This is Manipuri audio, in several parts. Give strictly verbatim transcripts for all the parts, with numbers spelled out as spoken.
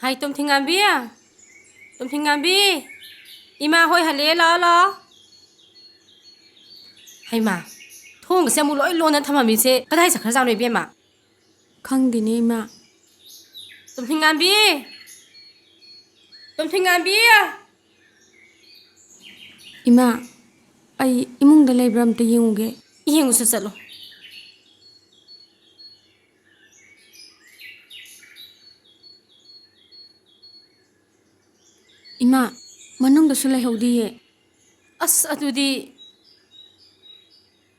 ꯍꯥꯏ, ꯇꯣꯝꯊꯤꯡꯉꯥꯟꯕꯤ! ꯇꯣꯝꯊꯤꯡꯉꯥꯟꯕꯤ! ꯏꯃꯥ ꯍꯣꯏ ꯍꯜꯂꯛꯑꯦ, ꯂꯥꯛꯑꯣ, ꯂꯥꯛꯑꯣ꯫ ꯍꯩꯃꯥ, ꯊꯣꯡꯒꯁꯦ ꯑꯃꯨꯛ ꯂꯣꯏ ꯂꯣꯟꯅ ꯊꯝꯃꯝꯃꯤꯁꯦ ꯀꯗꯥꯏ ꯆꯠꯈ꯭ꯔꯖꯥꯠꯅꯣ, ꯏꯕꯦꯝꯃ? ꯈꯪꯗꯦꯅꯦ, ꯏꯃꯥ꯫ ꯇꯣꯝꯊꯤꯡꯉꯥꯟꯕꯤ! ꯇꯣꯝꯊꯤꯡꯉꯥꯟꯕꯤ! ꯏꯃꯥ, ꯑꯩ ꯏꯃꯨꯡꯗ ꯂꯩꯕ꯭ꯔꯥ ꯑꯝꯇ ꯌꯦꯡꯉꯨꯒꯦ꯫ ꯌꯦꯡꯉꯨꯁꯨ ꯆꯠꯂꯣ꯫ ꯏꯃꯥ, ꯃꯅꯨꯡꯗꯁꯨ ꯂꯩꯍꯧꯗꯤꯌꯦ꯫ ꯑꯁ, ꯑꯗꯨꯗꯤ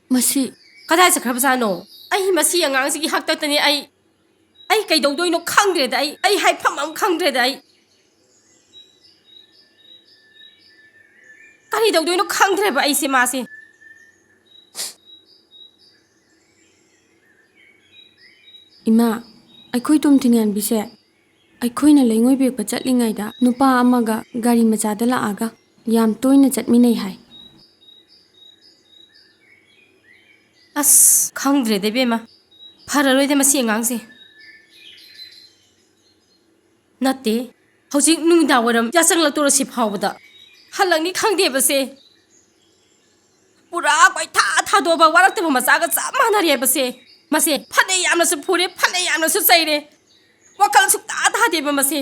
ꯃꯁꯤ ꯀꯗꯥꯏ ꯆꯠꯈ꯭ꯔꯕꯖꯥꯠꯅꯣ? ꯑꯩ ꯃꯁꯤ ꯑꯉꯥꯡꯁꯤꯒꯤ ꯍꯥꯛꯇꯛꯇꯅꯦ ꯑꯩ, ꯑꯩ ꯀꯩꯗꯧꯗꯣꯏꯅꯣ ꯈꯪꯗ꯭ꯔꯦꯗ ꯑꯩ, ꯑꯩ ꯍꯥꯏꯐꯝ ꯑꯃ ꯈꯪꯗ꯭ꯔꯦꯗ ꯑꯩ꯫ ꯀꯔꯤ ꯇꯧꯗꯣꯏꯅꯣ ꯈꯪꯗ꯭ꯔꯦꯕ ꯑꯩꯁꯦ ꯃꯥꯁꯦ꯫ ꯏꯃꯥ, ꯑꯩꯈꯣꯏ ꯇꯣꯝꯊꯤꯡꯉꯥꯟꯕꯤꯁꯦ ꯑꯩꯈꯣꯏꯅ ꯂꯩꯉꯣꯏ ꯄꯦꯛꯄ ꯆꯠꯂꯤꯉꯩꯗ ꯅꯨꯄꯥ ꯑꯃꯒ ꯒꯥꯔꯤ ꯃꯆꯥꯗ ꯂꯥꯛꯑꯒ ꯌꯥꯝ ꯇꯣꯏꯅ ꯆꯠꯃꯤꯟꯅꯩ ꯍꯥꯏ꯫ ꯑꯁ, ꯈꯪꯗ꯭ꯔꯦꯗ ꯏꯕꯦꯝꯃ, ꯐꯔꯔꯣꯏꯗ ꯃꯁꯤ ꯑꯉꯥꯡꯁꯦ꯫ ꯅꯠꯇꯦ, ꯍꯧꯖꯤꯛ ꯅꯨꯃꯤꯗꯥꯡ ꯋꯥꯏꯔꯝ ꯌꯥꯆꯪꯂꯛꯇꯣꯔꯁꯤ ꯐꯥꯎꯕꯗ ꯍꯜꯂꯛꯅꯤ ꯈꯪꯗꯦꯕꯁꯦ꯫ ꯄꯨꯔꯥ ꯀꯣꯏꯊꯥ ꯊꯥꯗꯣꯛꯑꯕ ꯋꯥꯔꯛꯇꯕ ꯃꯆꯥꯒ ꯆꯞ ꯃꯥꯟꯅꯔꯦꯕꯁꯦ꯫ ꯃꯁꯦ ꯐꯅ ꯌꯥꯝꯅꯁꯨ ꯐꯨꯔꯦ, ꯐꯅ ꯌꯥꯝꯅꯁꯨ ꯆꯩꯔꯦ, ꯋꯥꯈꯜ ꯁꯨꯛꯇꯥ ꯇꯥꯗꯦꯕ ꯃꯁꯦ꯫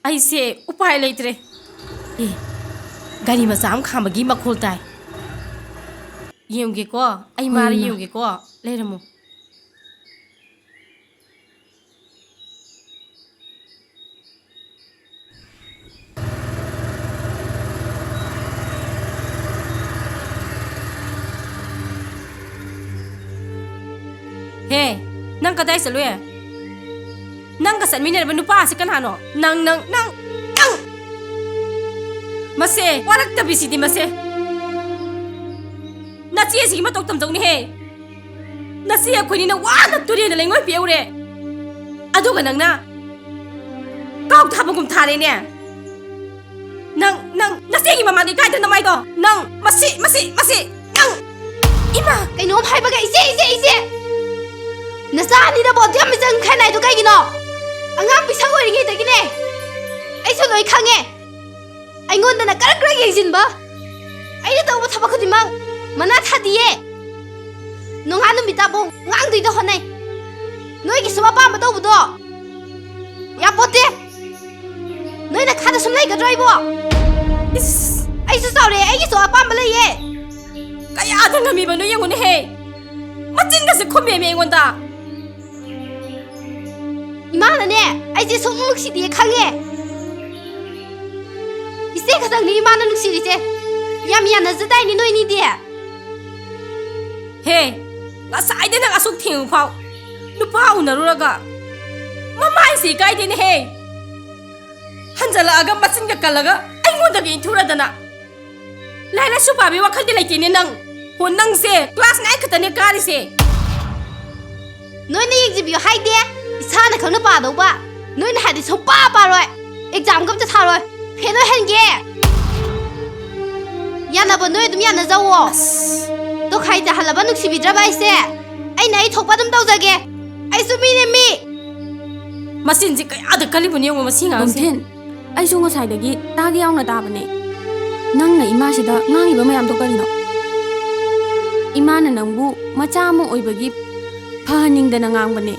ꯑꯩꯁꯦ ꯎꯄꯥꯏ ꯂꯩꯇ꯭ꯔꯦ꯫ ꯑꯦ, ꯒꯥꯔꯤ ꯃꯆꯥ ꯑꯃ ꯈꯥꯝꯕꯒꯤ ꯃꯈꯣꯜ ꯇꯥꯏ꯫ ꯌꯦꯡꯒꯦꯀꯣ, ꯑꯩ ꯍꯣꯏ, ꯃꯥꯔ ꯏꯃꯥ꯫ ꯌꯦꯡꯒꯦꯀꯣ꯫ ꯂꯩꯔꯝꯃꯣ꯫ ꯍꯦ, ꯅꯪ ꯀꯗꯥꯏ ꯆꯠꯂꯨꯏ? ꯅꯪꯒ ꯆꯠꯃꯤꯟꯅꯔꯤꯕ ꯅꯨꯄꯥ ꯑꯁꯤ ꯀꯅꯥꯅꯣ? ꯅꯪ, ꯅꯪ, ꯅꯪ, ꯅꯪ! ꯃꯁꯦ, ꯋꯥꯔꯛꯇꯕꯤꯁꯤꯗꯤ ꯃꯁꯦ! ꯅꯆꯦꯁꯤꯒꯤ ꯃꯇꯧ ꯇꯝꯗꯧꯅꯤꯍꯦ! ꯅꯆꯦ ꯑꯩꯈꯣꯏꯅꯤꯅ ꯋꯥꯅ ꯇꯨꯔꯦꯟꯗ ꯂꯩꯉꯣꯏ ꯄꯦꯛꯎꯔꯦ, ꯑꯗꯨꯒ ꯅꯪꯅ ꯀꯥꯎ ꯊꯥꯕꯒꯨꯝ ꯊꯥꯔꯦꯅꯦ! ꯅꯪ, ꯅꯪ, ꯅꯆꯦꯒꯤ ꯃꯃꯥꯡꯗ ꯏꯀꯥꯏꯗꯅ ꯃꯥꯏꯗꯣ! ꯅꯪ, ꯃꯁꯤ, ꯃꯁꯤ, ꯃꯁꯤ! ꯅꯪ! ꯏꯃꯥ! ꯀꯩꯅꯣꯝ ꯍꯥꯏꯕꯒ, ꯏꯆꯦ, ꯏꯆꯦ, ꯏꯆꯦ! ꯅꯆꯥ ꯑꯅꯤꯅꯕꯨ ꯑꯗꯨ ꯌꯥꯝ ꯃꯤꯆꯪ ꯈꯥꯏ ꯅꯥꯏꯗꯣ ꯀꯩꯒꯤꯅꯣ? ꯑꯉꯥꯡ ꯄꯤꯁꯛ ꯑꯣꯏꯔꯤꯉꯩꯗꯒꯤꯅꯦ ꯑꯩꯁꯨ ꯂꯣꯏ ꯈꯪꯉꯦ꯫ ꯑꯩꯉꯣꯟꯗꯅ ꯀꯔꯛ ꯀꯔꯛ ꯌꯦꯡꯁꯤꯟꯕ꯫ ꯑꯩꯅ ꯇꯧꯕ ꯊꯕꯛ ꯈꯨꯗꯤꯡꯃꯛ ꯃꯅꯥ ꯊꯥꯗꯤꯌꯦ꯫ ꯅꯣꯡꯉꯥꯟ ꯅꯨꯃꯤꯠ ꯇꯥꯕꯧ ꯉꯥꯡꯗꯣꯏꯗ ꯍꯣꯠꯅꯩ꯫ ꯅꯣꯏꯒꯤ ꯁꯨꯝ ꯑꯄꯥꯝꯕ ꯇꯧꯕꯗꯣ ꯌꯥꯄꯣꯠꯇꯦ꯫ ꯅꯣꯏꯅ ꯈꯥꯗ ꯁꯨꯝ ꯂꯩꯒꯗ꯭ꯔꯣ ꯑꯩꯕꯣ? ꯏꯁ! ꯑꯩꯁꯨ ꯆꯥꯎꯔꯦ, ꯑꯩꯒꯤꯁꯨ ꯑꯄꯥꯝꯕ ꯂꯩꯌꯦ꯫ ꯀꯌꯥꯗ ꯉꯝꯃꯤꯕꯅꯣ ꯌꯦꯡꯉꯨꯅꯦꯍꯦ꯫ ꯃꯆꯤꯟꯒꯁꯦ ꯈꯨꯝꯃꯦꯃꯦ ꯑꯩꯉꯣꯟꯗ꯫ ꯏꯃꯥꯅꯅꯦ ꯑꯩꯁꯦ ꯁꯨꯝ ꯅꯨꯡꯁꯤꯗꯦ ꯈꯪꯉꯦ꯫ ꯏꯆꯦ ꯈꯛꯇꯪꯅꯤ ꯏꯃꯥꯅ ꯅꯨꯡꯁꯤꯔꯤꯁꯦ꯫ ꯌꯥꯝ ꯌꯥꯅꯖꯗꯥꯏꯅꯦ ꯅꯣꯏꯅꯤꯗꯤ꯫ ꯍꯦ, ꯉꯁꯥꯏꯗ ꯅꯪ ꯑꯁꯨꯛ ꯊꯦꯡꯉꯨ ꯐꯥꯎ ꯅꯨꯄꯥ ꯎꯅꯔꯨꯔꯒ ꯃꯃꯥꯏꯁꯦ ꯏꯀꯥꯏꯗꯦꯅꯦꯍꯦ꯫ ꯍꯟꯖꯜꯂꯛꯑꯒ ꯃꯆꯤꯟꯒ ꯀꯜꯂꯒ ꯑꯩꯉꯣꯟꯗꯒ ꯏꯟꯊꯨꯔꯗꯅ꯫ ꯂꯥꯏꯔꯤꯛ ꯂꯥꯏꯁꯨ ꯄꯥꯕꯒꯤ ꯋꯥꯈꯜꯗꯤ ꯂꯩꯇꯦꯅꯦ ꯅꯪ꯫ ꯍꯣ, ꯅꯪꯁꯦ ꯀ꯭ꯂꯥꯁ ꯅꯥꯏꯟ ꯈꯛꯇꯅꯦ ꯀꯥꯔꯤꯁꯦ꯫ ꯅꯣꯏꯅ ꯌꯦꯡꯖꯕꯤꯌꯨ ꯍꯥꯏꯗꯦ, ꯏꯁꯥꯅ ꯈꯪꯅ ꯄꯥꯗꯧꯕ꯫ ꯅꯣꯏꯅ ꯍꯥꯏꯗꯤ ꯁꯨꯡꯄꯥ ꯄꯥꯔꯣꯏ꯫ ꯑꯦꯛꯖꯥꯝꯒ ꯑꯝꯇ ꯊꯥꯔꯣꯏ꯫ ꯐꯦꯜ ꯑꯣꯏꯍꯟꯒꯦ꯫ ꯌꯥꯅꯕ ꯅꯣꯏ ꯑꯗꯨꯝ ꯌꯥꯅꯖꯧꯋꯣ꯫ ꯑꯁ꯫ ꯇꯣꯈꯥꯏ ꯇꯥꯍꯜꯂꯕ ꯅꯨꯡꯁꯤꯕꯤꯗ꯭ꯔꯕ ꯑꯩꯁꯦ? ꯑꯩꯅ ꯑꯩ ꯊꯣꯛꯄ ꯑꯗꯨꯝ ꯇꯧꯖꯒꯦ꯫ ꯑꯩꯁꯨ ꯃꯤꯅꯦ ꯃꯤ꯫ ꯃꯆꯤꯟꯁꯦ ꯀꯌꯥꯗ ꯀꯜꯂꯤꯕꯅꯣ ꯌꯦꯡꯉꯣ ꯃꯁꯤ ꯑꯉꯥꯡꯁꯦ꯫ ꯅꯨꯡꯊꯤꯟ, ꯑꯩꯁꯨ ꯉꯁꯥꯏꯗꯒꯤ ꯇꯥꯒꯦ ꯌꯥꯎꯅ ꯇꯥꯕꯅꯦ꯫ ꯅꯪꯅ ꯏꯃꯥꯁꯤꯗ ꯉꯥꯡꯉꯤꯕ ꯃꯌꯥꯝꯗꯣ ꯀꯔꯤꯅꯣ? ꯏꯃꯥꯅ ꯅꯪꯕꯨ ꯃꯆꯥ ꯑꯃ ꯑꯣꯏꯕꯒꯤ ꯐꯍꯟꯅꯤꯡꯗꯅ ꯉꯥꯡꯕꯅꯦ꯫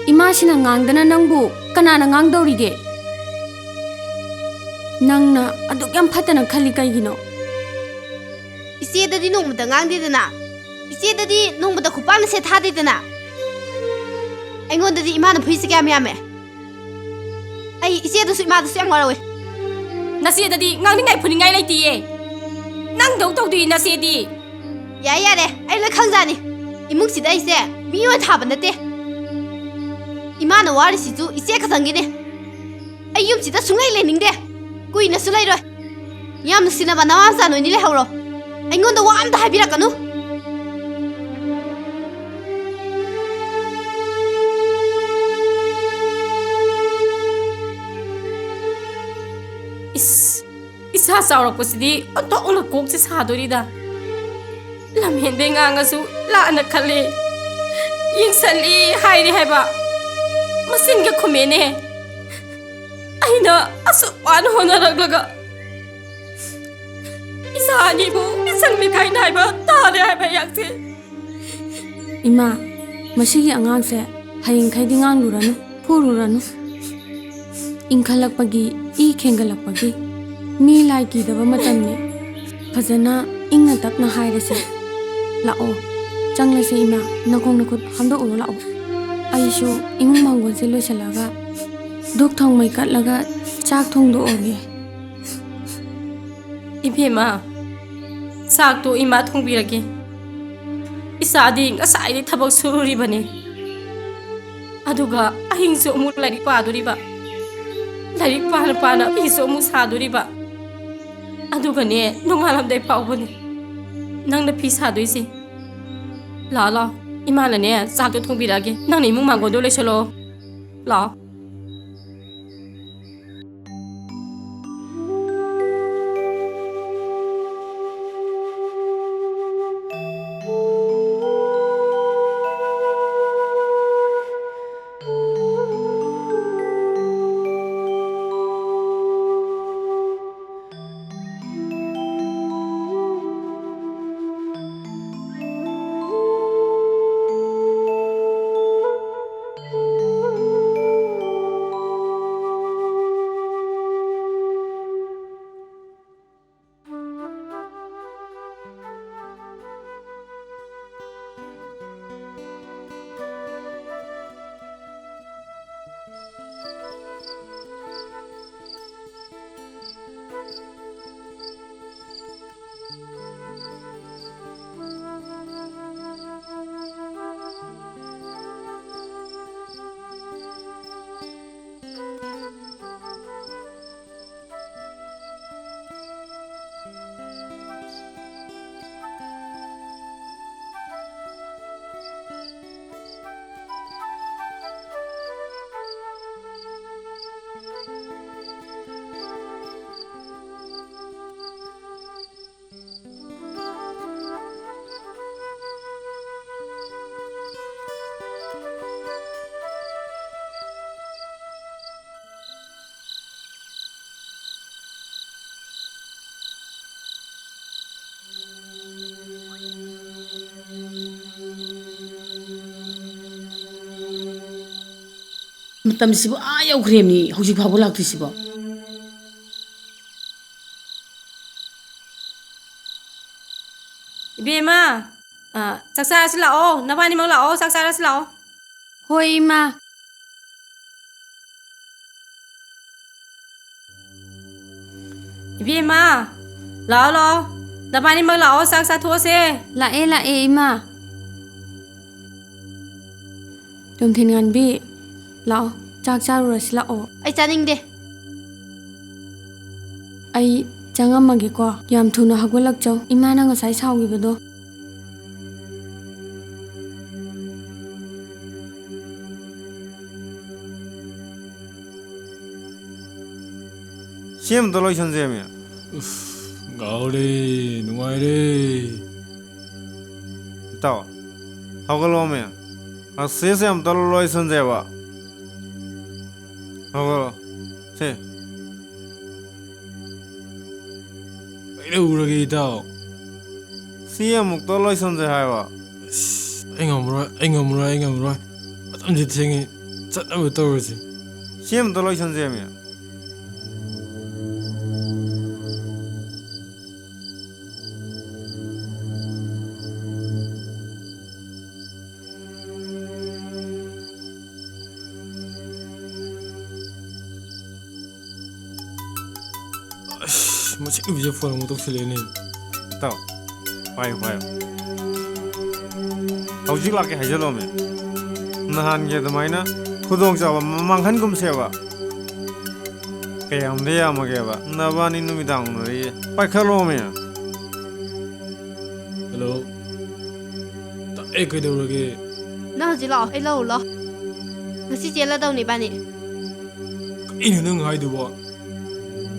ꯏꯃꯥꯁꯤꯅ ꯉꯥꯡꯗꯅ ꯅꯪꯕꯨ ꯀꯅꯥꯅ ꯉꯥꯡꯗꯧꯔꯤꯒꯦ? ꯅꯪꯅ ꯑꯗꯨꯛ ꯌꯥꯝ ꯐꯠꯇꯅ ꯈꯜꯂꯤ ꯀꯩꯒꯤꯅꯣ? ꯏꯆꯦꯗꯗꯤ ꯅꯣꯡꯃꯇ ꯉꯥꯡꯗꯦꯗꯅ꯫ ꯏꯆꯦꯗꯗꯤ ꯅꯣꯡꯃꯇ ꯈꯨꯄꯥꯛꯅ ꯁꯦꯠ ꯊꯥꯗꯦꯗꯅ꯫ ꯑꯩꯉꯣꯟꯗꯗꯤ ꯏꯃꯥꯅ ꯐꯨꯏꯁꯦ ꯀꯌꯥꯝ ꯌꯥꯝꯃꯦ꯫ ꯑꯩ ꯏꯆꯦꯗꯁꯨ ꯏꯃꯥꯗꯁꯨ ꯌꯥꯝ ꯋꯥꯔꯧꯋꯦ꯫ ꯅꯆꯦꯗꯗꯤ ꯉꯥꯡꯅꯤꯡꯉꯥꯏ ꯐꯨꯅꯤꯡꯉꯥꯏ ꯂꯩꯇꯤꯌꯦ꯫ ꯅꯪꯗꯧ ꯇꯧꯗꯦ ꯅꯆꯦꯗꯤ꯫ ꯌꯥꯔꯦ, ꯌꯥꯔꯦ, ꯑꯩ ꯂꯣꯏ ꯈꯪꯖꯥꯅꯤ꯫ ꯏꯃꯨꯡꯁꯤꯗ ꯑꯩꯁꯦ ꯃꯤ ꯑꯣꯏꯅ ꯊꯥꯕ ꯅꯠꯇꯦ꯫ ꯏꯃꯥꯅ ꯋꯥꯔꯤꯁꯤꯁꯨ ꯏꯆꯦ ꯈꯛꯇꯪꯒꯤꯅꯦ꯫ ꯑꯩ ꯌꯨꯝꯁꯤꯗ ꯁꯨꯡꯂꯩ ꯂꯩꯅꯤꯡꯗꯦ꯫ ꯀꯨꯏꯅꯁꯨ ꯂꯩꯔꯣꯏ꯫ ꯌꯥꯝ ꯅꯨꯡꯁꯤꯅꯕ ꯅꯃꯥ ꯃꯆꯥ ꯅꯣꯏꯅꯤ ꯂꯩꯍꯧꯔꯣ꯫ ꯑꯩꯉꯣꯟꯗ ꯋꯥ ꯑꯝꯇ ꯍꯥꯏꯕꯤꯔꯛꯀꯅꯨ꯫ ꯏꯁ, ꯏꯁꯥ ꯆꯥꯎꯔꯛꯄꯁꯤꯗꯤ ꯑꯣꯟꯊꯣꯛꯅ ꯀꯣꯛꯁꯦ ꯁꯥꯗꯣꯔꯤꯗ꯫ ꯂꯝꯍꯦꯟꯕꯩ ꯉꯥꯡꯉꯁꯨ ꯂꯥꯟꯅ ꯈꯜꯂꯤ꯫ ꯌꯦꯡꯁꯜꯂꯤ ꯍꯥꯏꯔꯤ ꯍꯥꯏꯕ꯫ ꯃꯆꯤꯟꯒ ꯈꯨꯝꯃꯦꯅꯦ꯫ ꯑꯩꯅ ꯑꯁꯨꯛ ꯋꯥꯅ ꯍꯣꯠꯅꯔꯛꯂꯒ ꯏꯆꯥ ꯑꯅꯤꯕꯨ ꯃꯤꯆꯪ ꯃꯤꯈꯥꯏ ꯅꯥꯏꯕ ꯇꯥꯔꯦ ꯍꯥꯏꯕ ꯑꯩꯍꯥꯛꯁꯦ꯫ ꯏꯃꯥ, ꯃꯁꯤꯒꯤ ꯑꯉꯥꯡꯁꯦ ꯍꯌꯦꯡꯈꯩꯗꯤ ꯉꯥꯡꯂꯨꯔꯅꯨ, ꯐꯨꯔꯨꯔꯅꯨ꯫ ꯏꯪꯈꯠꯂꯛꯄꯒꯤ, ꯏ ꯈꯦꯡꯒꯠꯂꯛꯄꯒꯤ ꯃꯤ ꯂꯥꯏ ꯀꯤꯗꯕ ꯃꯇꯝꯅꯤ꯫ ꯐꯖꯅ ꯏꯪꯅ ꯇꯞꯅ ꯍꯥꯏꯔꯁꯦ꯫ ꯂꯥꯛꯑꯣ, ꯆꯪꯂꯁꯦ ꯏꯃꯥ, ꯅꯈꯣꯡ ꯅꯈꯨꯠ ꯍꯥꯝꯗꯣꯛꯎꯔꯣ ꯂꯥꯛꯑꯣ꯫ ꯑꯩꯁꯨ ꯏꯃꯨꯡ ꯃꯥꯡꯒꯣꯜꯁꯦ ꯂꯣꯏꯁꯤꯜꯂꯒ ꯙꯨꯛ ꯊꯥꯎꯃꯩ ꯀꯠꯂꯒ ꯆꯥꯛ ꯊꯣꯡꯗꯣꯛꯑꯒꯦ꯫ ꯏꯕꯦꯝꯃ, ꯆꯥꯛꯇꯣ ꯏꯃꯥ ꯊꯣꯡꯕꯤꯔꯒꯦ꯫ ꯏꯆꯥꯗꯤ ꯉꯁꯥꯏꯗꯤ ꯊꯕꯛ ꯁꯨꯔꯨꯔꯤꯕꯅꯤ꯫ ꯑꯗꯨꯒ ꯑꯍꯤꯡꯁꯨ ꯑꯃꯨꯛ ꯂꯥꯏꯔꯤꯛ ꯄꯥꯗꯣꯔꯤꯕ꯫ ꯂꯥꯏꯔꯤꯛ ꯄꯥꯅ ꯄꯥꯅ ꯐꯤꯁꯨ ꯑꯃꯨꯛ ꯁꯥꯗꯣꯔꯤꯕ꯫ ꯑꯗꯨꯒꯅꯦ, ꯅꯣꯡꯉꯥꯜꯂꯝꯗꯥꯏ ꯐꯥꯎꯕꯅꯦ ꯅꯪꯅ ꯐꯤ ꯁꯥꯗꯣꯏꯁꯦ꯫ ꯂꯥꯛꯑꯣ, ꯂꯥꯛꯑꯣ꯫ ꯏꯃꯥꯅꯅꯦ, ꯆꯥꯛꯇꯣ ꯊꯣꯡꯕꯤꯔꯛꯑꯒꯦ꯫ ꯅꯪꯅ ꯏꯃꯨꯡ ꯃꯥꯡꯒꯣꯜꯗꯣ ꯂꯣꯏꯁꯜꯂꯣ꯫ ꯂꯥꯛꯑꯣ꯫ ꯃꯇꯝꯁꯤꯕꯨ ꯑꯥ ꯌꯧꯈ꯭ꯔꯦꯃꯤ, ꯍꯧꯖꯤꯛ ꯐꯥꯎꯕ ꯂꯥꯛꯇ꯭ꯔꯤꯁꯤꯕꯣ꯫ ꯏꯕꯦꯝꯃ, ꯑ, ꯆꯥꯛ ꯆꯥꯔꯁꯤ ꯂꯥꯛꯑꯣ, ꯅꯕꯥꯅꯤꯃꯛ ꯂꯥꯛꯑꯣ, ꯆꯥꯛ ꯆꯥꯔꯁꯤ ꯂꯥꯛꯑꯣ꯫ ꯍꯣꯏ, ꯏꯃꯥ꯫ ꯏꯕꯦꯝꯃ, ꯂꯥꯛꯑꯣ, ꯂꯥꯛꯑꯣ꯫ ꯅꯕꯥꯅꯤꯃꯛ ꯂꯥꯛꯑꯣ, ꯆꯥꯛ ꯆꯥꯊꯣꯛꯑꯁꯦ꯫ ꯂꯥꯛꯑꯦ, ꯂꯥꯛꯑꯦ, ꯏꯃꯥ꯫ ꯇꯣꯝꯊꯤꯟ ꯉꯥꯟꯕꯤ, ꯂꯥꯛꯑꯣ, ꯆꯥꯛ ꯆꯥꯔꯨꯔꯁꯤ ꯂꯥꯛꯑꯣ꯫ ꯑꯩ ꯆꯥꯅꯤꯡꯗꯦ꯫ ꯑꯩ ꯆꯪꯉꯝꯃꯒꯦꯀꯣ, ꯌꯥꯝ ꯊꯨꯅ ꯍꯧꯒꯠꯂꯛꯆꯧ, ꯏꯃꯥꯅ ꯉꯁꯥꯏ ꯁꯥꯎꯈꯤꯕꯗꯣ꯫ ꯁꯤ ꯑꯝꯇ ꯂꯣꯏꯁꯟꯁꯦꯃꯤ꯫ ꯎꯐ, ꯉꯥꯎꯔꯦ, ꯅꯨꯡꯉꯥꯏꯔꯦ꯫ ꯏꯇꯥꯎ, ꯍꯧꯒꯠꯂꯣꯃꯤ꯫ ꯑꯁꯤꯁꯦ ꯑꯝꯇ ꯂꯣꯏꯁꯟꯁꯦꯕ꯫ ꯍꯧꯒꯠꯂꯣ꯫ ꯁꯦ꯫ ꯀꯩꯗꯧꯔꯒꯦ, ꯏꯇꯥꯎ? ꯁꯤ ꯑꯃꯨꯛꯇ ꯂꯣꯏꯁꯟꯁꯦ ꯍꯥꯏꯕ꯫ ꯑꯁ, ꯑꯩ ꯉꯝꯃꯔꯣꯏ, ꯑꯩ ꯉꯝꯃꯔꯣꯏ, ꯑꯩ ꯉꯝꯃꯔꯣꯏ꯫ ꯃꯇꯝꯁꯦ ꯊꯦꯡꯉꯦ, ꯆꯠꯅꯕ ꯇꯧꯔꯁꯤ꯫ ꯁꯤ ꯑꯃꯨꯛꯇ ꯂꯣꯏꯁꯟꯁꯦꯃꯤ꯫ ꯑꯁ, ꯃꯁꯤ ꯅꯨꯄꯤꯁꯦ ꯐꯣꯟ ꯑꯃꯨꯛ ꯇꯧꯁꯤꯜꯂꯛꯑꯦꯅꯦ꯫ ꯇꯥꯎ, ꯄꯥꯏꯌꯨ, ꯄꯥꯏꯌꯨ꯫ ꯍꯧꯖꯤꯛ ꯂꯥꯛꯀꯦ ꯍꯥꯏꯖꯜꯂꯣꯃꯦ꯫ ꯅꯍꯥꯟꯒꯤ ꯑꯗꯨꯃꯥꯏꯅ ꯈꯨꯗꯣꯡꯆꯥꯕ ꯃꯥꯡꯍꯟꯒꯨꯝꯁꯦꯕ꯫ ꯀꯌꯥꯝꯗꯤ ꯌꯥꯝꯃꯒꯦꯕ ꯅꯕꯥꯅꯤ ꯅꯨꯃꯤꯗꯥꯡ ꯎꯅꯔꯤꯁꯦ? ꯄꯥꯏꯈꯠꯂꯣꯃꯦ꯫ ꯍꯜꯂꯣ꯫ ꯇꯥꯛꯑꯦ, ꯀꯩꯗꯧꯔꯒꯦ? ꯅꯪ ꯍꯧꯖꯤꯛ ꯂꯥꯛꯑꯣ, ꯑꯩ ꯂꯧꯔꯨ ꯂꯥꯛꯑꯣ꯫ ꯉꯁꯤ ꯆꯦꯜꯂꯗꯧꯅꯤ ꯏꯕꯥꯅꯤ꯫ ꯀꯩꯅꯣ ꯅꯪ ꯍꯥꯏꯗꯨꯕꯣ?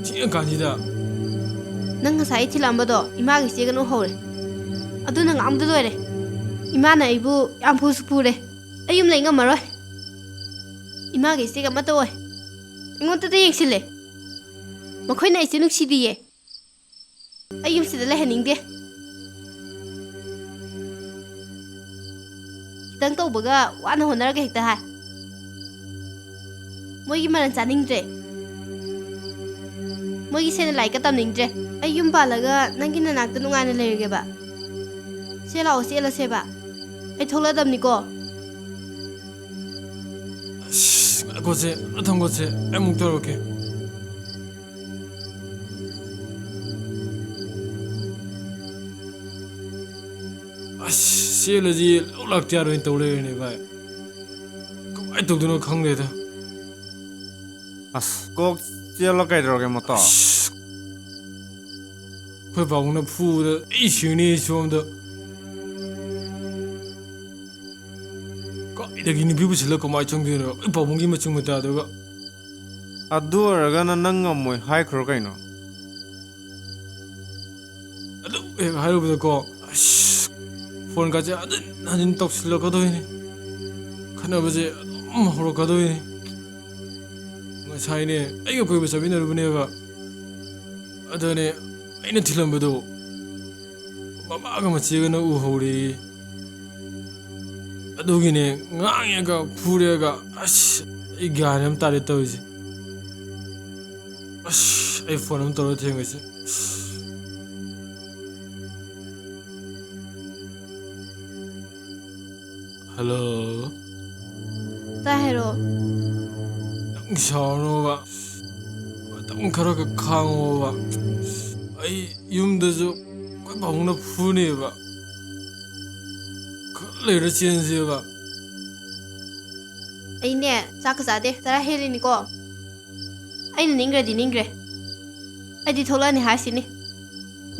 ꯊꯦꯡꯉꯀꯥꯟꯁꯤꯗ꯫ ꯅꯪ ꯉꯁꯥꯏ ꯑꯩ ꯊꯤꯜꯂꯛꯑꯝꯕꯗꯣ ꯏꯃꯥꯒꯤ ꯆꯦꯒꯅꯨ ꯍꯧꯔꯦ꯫ ꯑꯗꯨꯅ ꯉꯥꯡꯕꯗ ꯂꯣꯏꯔꯦ꯫ ꯏꯃꯥꯅ ꯑꯩꯕꯨ ꯌꯥꯝ ꯐꯨꯁꯨ ꯐꯨꯔꯦ꯫ ꯑꯩ ꯌꯨꯝ ꯂꯩ ꯉꯝꯃꯔꯣꯏ꯫ ꯏꯃꯥꯒꯤ ꯏꯆꯦꯒ ꯑꯃꯠꯇ ꯑꯣꯏ꯫ ꯑꯩꯉꯣꯟꯗꯗ ꯌꯦꯡꯁꯤꯜꯂꯦ꯫ ꯃꯈꯣꯏꯅ ꯑꯩꯁꯦ ꯅꯨꯡꯁꯤꯗꯤꯌꯦ꯫ ꯑꯩ ꯌꯨꯝꯁꯤꯗ ꯂꯩꯍꯟꯅꯤꯡꯗꯦ꯫ ꯈꯤꯇꯪ ꯇꯧꯕꯒ ꯋꯥꯅ ꯍꯣꯠꯅꯔꯒ ꯍꯦꯛꯇ ꯍꯥꯏ꯫ ꯃꯣꯏꯒꯤ ꯃꯔꯟ ꯆꯥꯅꯤꯡꯗ꯭ꯔꯦ꯫ ꯃꯣꯏꯒꯤ ꯁꯦꯟꯅ ꯂꯥꯏꯔꯤꯛꯀ ꯇꯝꯅꯤꯡꯗ꯭ꯔꯦ꯫ ꯑꯩ ꯌꯨꯝ ꯄꯥꯜꯂꯒ ꯅꯪꯒꯤ ꯅꯅꯥꯛꯇ ꯅꯨꯡꯉꯥꯏꯅ ꯂꯩꯔꯒꯦꯕ꯫ ꯁꯦ ꯂꯥꯛꯑꯣ, ꯆꯦꯜꯂꯁꯦꯕ꯫ ꯑꯩ ꯊꯣꯛꯂꯛꯑꯗꯕꯅꯤꯀꯣ꯫ ꯑꯁ, ꯉꯥꯏꯈꯣꯁꯦ, ꯊꯝꯈꯣꯁꯦ, ꯑꯩ ꯑꯃꯨꯛ ꯇꯧꯔꯛꯀꯦ꯫ ꯑꯁ, ꯆꯦꯜꯂꯁꯤ ꯂꯧ ꯂꯥꯛꯇ ꯌꯥꯔꯣꯏꯅ ꯇꯧ ꯂꯩꯔꯦꯅꯦ ꯚꯥꯏ꯫ ꯀꯃꯥꯏꯅ ꯇꯧꯗꯣꯏꯅꯣ ꯈꯪꯗꯦꯗ꯫ ꯑꯁ, ꯀꯣꯛ ꯆꯦꯜꯂꯣ ꯀꯩꯗꯧꯔꯒꯦ, ꯃꯣꯇꯣ? ꯑꯁ, ꯑꯩꯈꯣꯏ ꯄꯥꯕꯨꯡꯅ ꯐꯨꯕꯗ ꯑꯩ ꯁꯤꯅꯤ ꯁꯣꯝꯗ꯫ ꯀꯥꯏꯗꯒꯤ ꯅꯨꯄꯤ ꯄꯨꯁꯤꯜꯂ ꯀꯃꯥꯏꯅ ꯆꯪꯗꯣꯏꯅꯣ? ꯑꯩ ꯄꯥꯕꯨꯡꯒꯤ ꯃꯆꯤꯡ ꯃꯇꯥꯗꯨꯒ꯫ ꯑꯗꯨ ꯑꯣꯏꯔꯒꯅ ꯅꯪ ꯉꯝꯃꯣꯏ ꯍꯥꯏꯈ꯭ꯔꯣ ꯀꯩꯅꯣ? ꯑꯗꯨ ꯍꯦꯛ ꯍꯥꯏꯔꯨꯕꯗꯀꯣ, ꯑꯁ, ꯐꯣꯟꯒꯁꯦ ꯍꯟꯖꯤꯟ ꯍꯟꯖꯤꯟ ꯇꯧꯁꯤꯜꯂꯛꯀꯗꯣꯏꯅꯤ꯫ ꯈꯠꯅꯕꯁꯦ ꯑꯗꯨꯝ ꯍꯧꯔꯛꯀꯗꯣꯏꯅꯤ꯫ ꯉꯁꯥꯏꯅꯦ ꯑꯩꯒ ꯀꯣꯏꯕ ꯆꯠꯃꯤꯟꯅꯔꯨꯕꯅꯦꯕ꯫ ꯑꯗꯨꯅꯦ ꯑꯩꯅ ꯊꯤꯜꯂꯝꯕꯗꯣ ꯃꯃꯥꯒ ꯃꯆꯦꯒꯅ ꯎꯍꯧꯔꯦ꯫ ꯑꯗꯨꯒꯤꯅꯦ ꯉꯥꯡꯉꯦꯒ ꯐꯨꯔꯦꯒ꯫ ꯑꯁ, ꯑꯩ ꯒ꯭ꯌꯥꯟ ꯑꯃ ꯇꯥꯔꯦ ꯇꯧꯔꯤꯁꯦ꯫ ꯑꯁ, ꯑꯩ ꯐꯣꯟ ꯑꯃ ꯇꯧꯔ ꯊꯦꯡꯉꯁꯦ꯫ ꯑꯁ꯫ ꯍꯜꯂꯣ꯫ ꯇꯥꯏ, ꯍꯥꯏꯔꯛꯑꯣ꯫ ꯅꯪ ꯁꯥꯎꯔꯅꯣꯕ꯫ ꯃꯇꯝ ꯈꯔ ꯈꯛ ꯈꯥꯡꯉꯣꯕ꯫ ꯑꯩ ꯌꯨꯝꯗꯁꯨ ꯑꯩꯈꯣꯏ ꯄꯥꯕꯨꯡꯅ ꯐꯨꯅꯦꯕ꯫ ꯈꯔ ꯂꯩꯔ ꯆꯦꯟꯁꯦꯕ꯫ ꯑꯩꯅꯦ ꯆꯥꯛꯀ ꯆꯥꯗꯦ, ꯆꯔꯥ ꯍꯦꯜꯂꯤꯅꯤꯀꯣ꯫ ꯑꯩꯅ ꯅꯤꯡꯈ꯭ꯔꯗꯤ ꯅꯤꯡꯈ꯭ꯔꯦ꯫ ꯑꯩꯗꯤ ꯊꯣꯛꯂꯛꯑꯅꯤ ꯍꯥꯏꯁꯤꯅꯤ꯫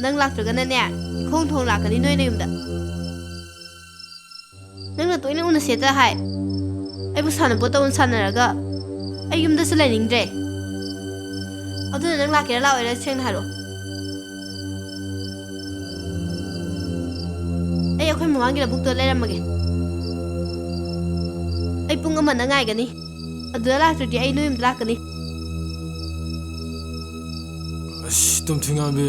ꯅꯪ ꯂꯥꯛꯇ꯭ꯔꯒꯅꯅꯦ, ꯏꯈꯣꯡ ꯊꯣꯡ ꯂꯥꯛꯀꯅꯤ ꯅꯣꯏ ꯅꯌꯨꯝꯗ꯫ ꯅꯪꯅ ꯇꯣꯏꯅ ꯎꯅꯁꯦꯇ ꯍꯥꯏ꯫ ꯑꯩꯕꯨ ꯁꯥꯟꯅꯄꯣꯠꯇꯧꯅ ꯁꯥꯟꯅꯔꯒ ꯑꯩ ꯌꯨꯝꯗꯁꯨ ꯂꯩꯅꯤꯡꯗ꯭ꯔꯦ꯫ ꯑꯗꯨꯅ ꯅꯪ ꯂꯥꯛꯀꯦꯔꯥ ꯂꯥꯛꯑꯣꯏꯔꯥ ꯁꯦꯡꯅ ꯍꯥꯏꯔꯛꯑꯣ꯫ ꯑꯩ ꯑꯩꯈꯣꯏ ꯃꯃꯥꯡꯒꯤ ꯂꯧꯕꯨꯛꯇꯣ ꯂꯩꯔꯝꯃꯒꯦ꯫ ꯑꯩ ꯄꯨꯡ ꯑꯃꯗ ꯉꯥꯏꯒꯅꯤ꯫ ꯑꯗꯨꯗ ꯂꯥꯛꯇ꯭ꯔꯗꯤ ꯑꯩ ꯅꯣꯏ ꯌꯨꯝꯗ ꯂꯥꯛꯀꯅꯤ꯫ ꯑꯁ, ꯇꯨꯝꯊꯤꯉꯥꯝꯕꯤ,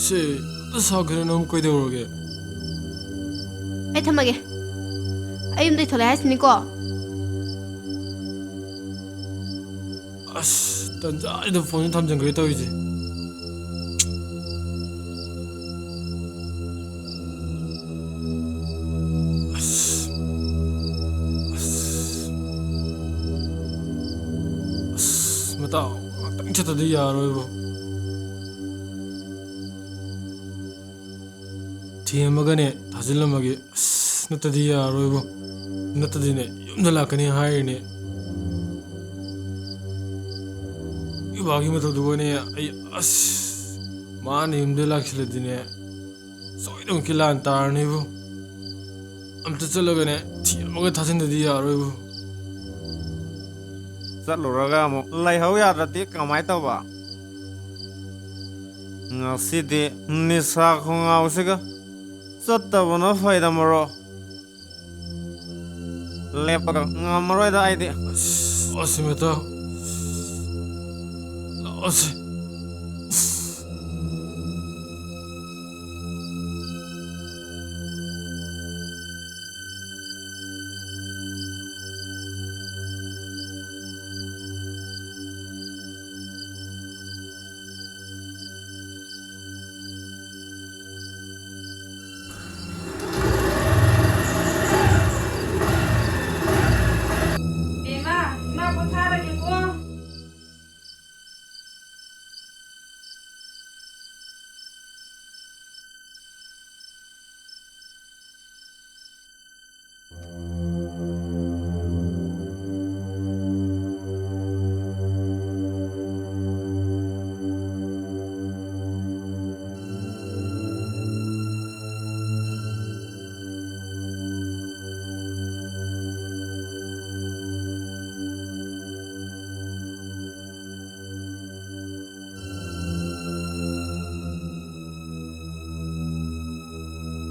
ꯁꯦ, ꯑꯝꯇ ꯁꯥꯎꯈꯤꯔ ꯅꯪ ꯀꯩꯗꯧꯔꯒꯦ? ꯑꯩ ꯊꯝꯃꯒꯦ꯫ ꯑꯩ ꯌꯨꯝꯗꯩ ꯊꯣꯛꯂꯛꯑꯦ ꯍꯥꯏꯁꯤꯅꯤꯀꯣ꯫ ꯑꯁ, ꯇꯟꯖꯥꯁꯤꯗ ꯐꯣꯟꯁꯦ ꯊꯝꯖꯤꯟꯈ꯭ꯔꯦ ꯇꯧꯔꯤꯁꯦ꯫ ꯑꯁ, ꯑꯁ, ꯑꯁ, ꯃꯇꯥꯎ, ꯉꯥꯛꯇꯪ ꯆꯠꯇꯗꯤ ꯌꯥꯔꯣꯏꯕꯣ꯫ ꯊꯦꯝꯃꯒꯅꯦ ꯊꯥꯖꯤꯜꯂꯝꯃꯒꯦ꯫ ꯑꯁ, ꯅꯠꯇꯗꯤ ꯌꯥꯔꯣꯏꯕꯣ꯫ ꯅꯠꯇꯗꯤꯅꯦ ꯌꯨꯝꯗ ꯂꯥꯛꯀꯅꯤ ꯍꯥꯏꯔꯤꯅꯦ꯫ ꯏꯕꯥꯒꯤ ꯃꯊꯛꯇꯨꯒꯅꯦ ꯑꯩ, ꯑꯁ, ꯃꯥꯅ ꯌꯨꯝꯗ ꯂꯥꯛꯁꯤꯜꯂꯗꯤꯅꯦ ꯁꯣꯏꯗꯅꯃꯛꯀꯤ ꯂꯥꯟ ꯇꯥꯔꯅꯤꯕꯨ꯫ ꯑꯝꯇ ꯆꯠꯂꯒꯅꯦ ꯊꯦꯝꯃꯒ ꯊꯥꯖꯤꯟꯗꯗꯤ ꯌꯥꯔꯣꯏꯕꯨ꯫ ꯆꯠꯂꯨꯔꯒ ꯑꯃꯨꯛ ꯂꯩꯍꯧ ꯌꯥꯗ꯭ꯔꯗꯤ ꯀꯃꯥꯏ ꯇꯧꯕ? ꯉꯁꯤꯗꯤ ꯅꯤꯁꯥ ꯈꯣꯡꯉꯥꯎꯁꯤꯒ ꯆꯠꯇꯕꯅ ꯐꯩꯗ, ꯃꯔꯣ꯫ ꯂꯦꯞꯄꯒ ꯉꯝꯃꯔꯣꯏꯗ ꯑꯩꯗꯤ꯫ ꯑꯁ, ꯑꯁ, ꯃꯇꯥꯎ꯫ ꯂꯥꯛꯑꯣꯁꯦ꯫ ꯕꯦꯝꯃ, ꯏꯃꯥ ꯄꯣꯊꯥꯔꯒꯦꯀꯣ꯫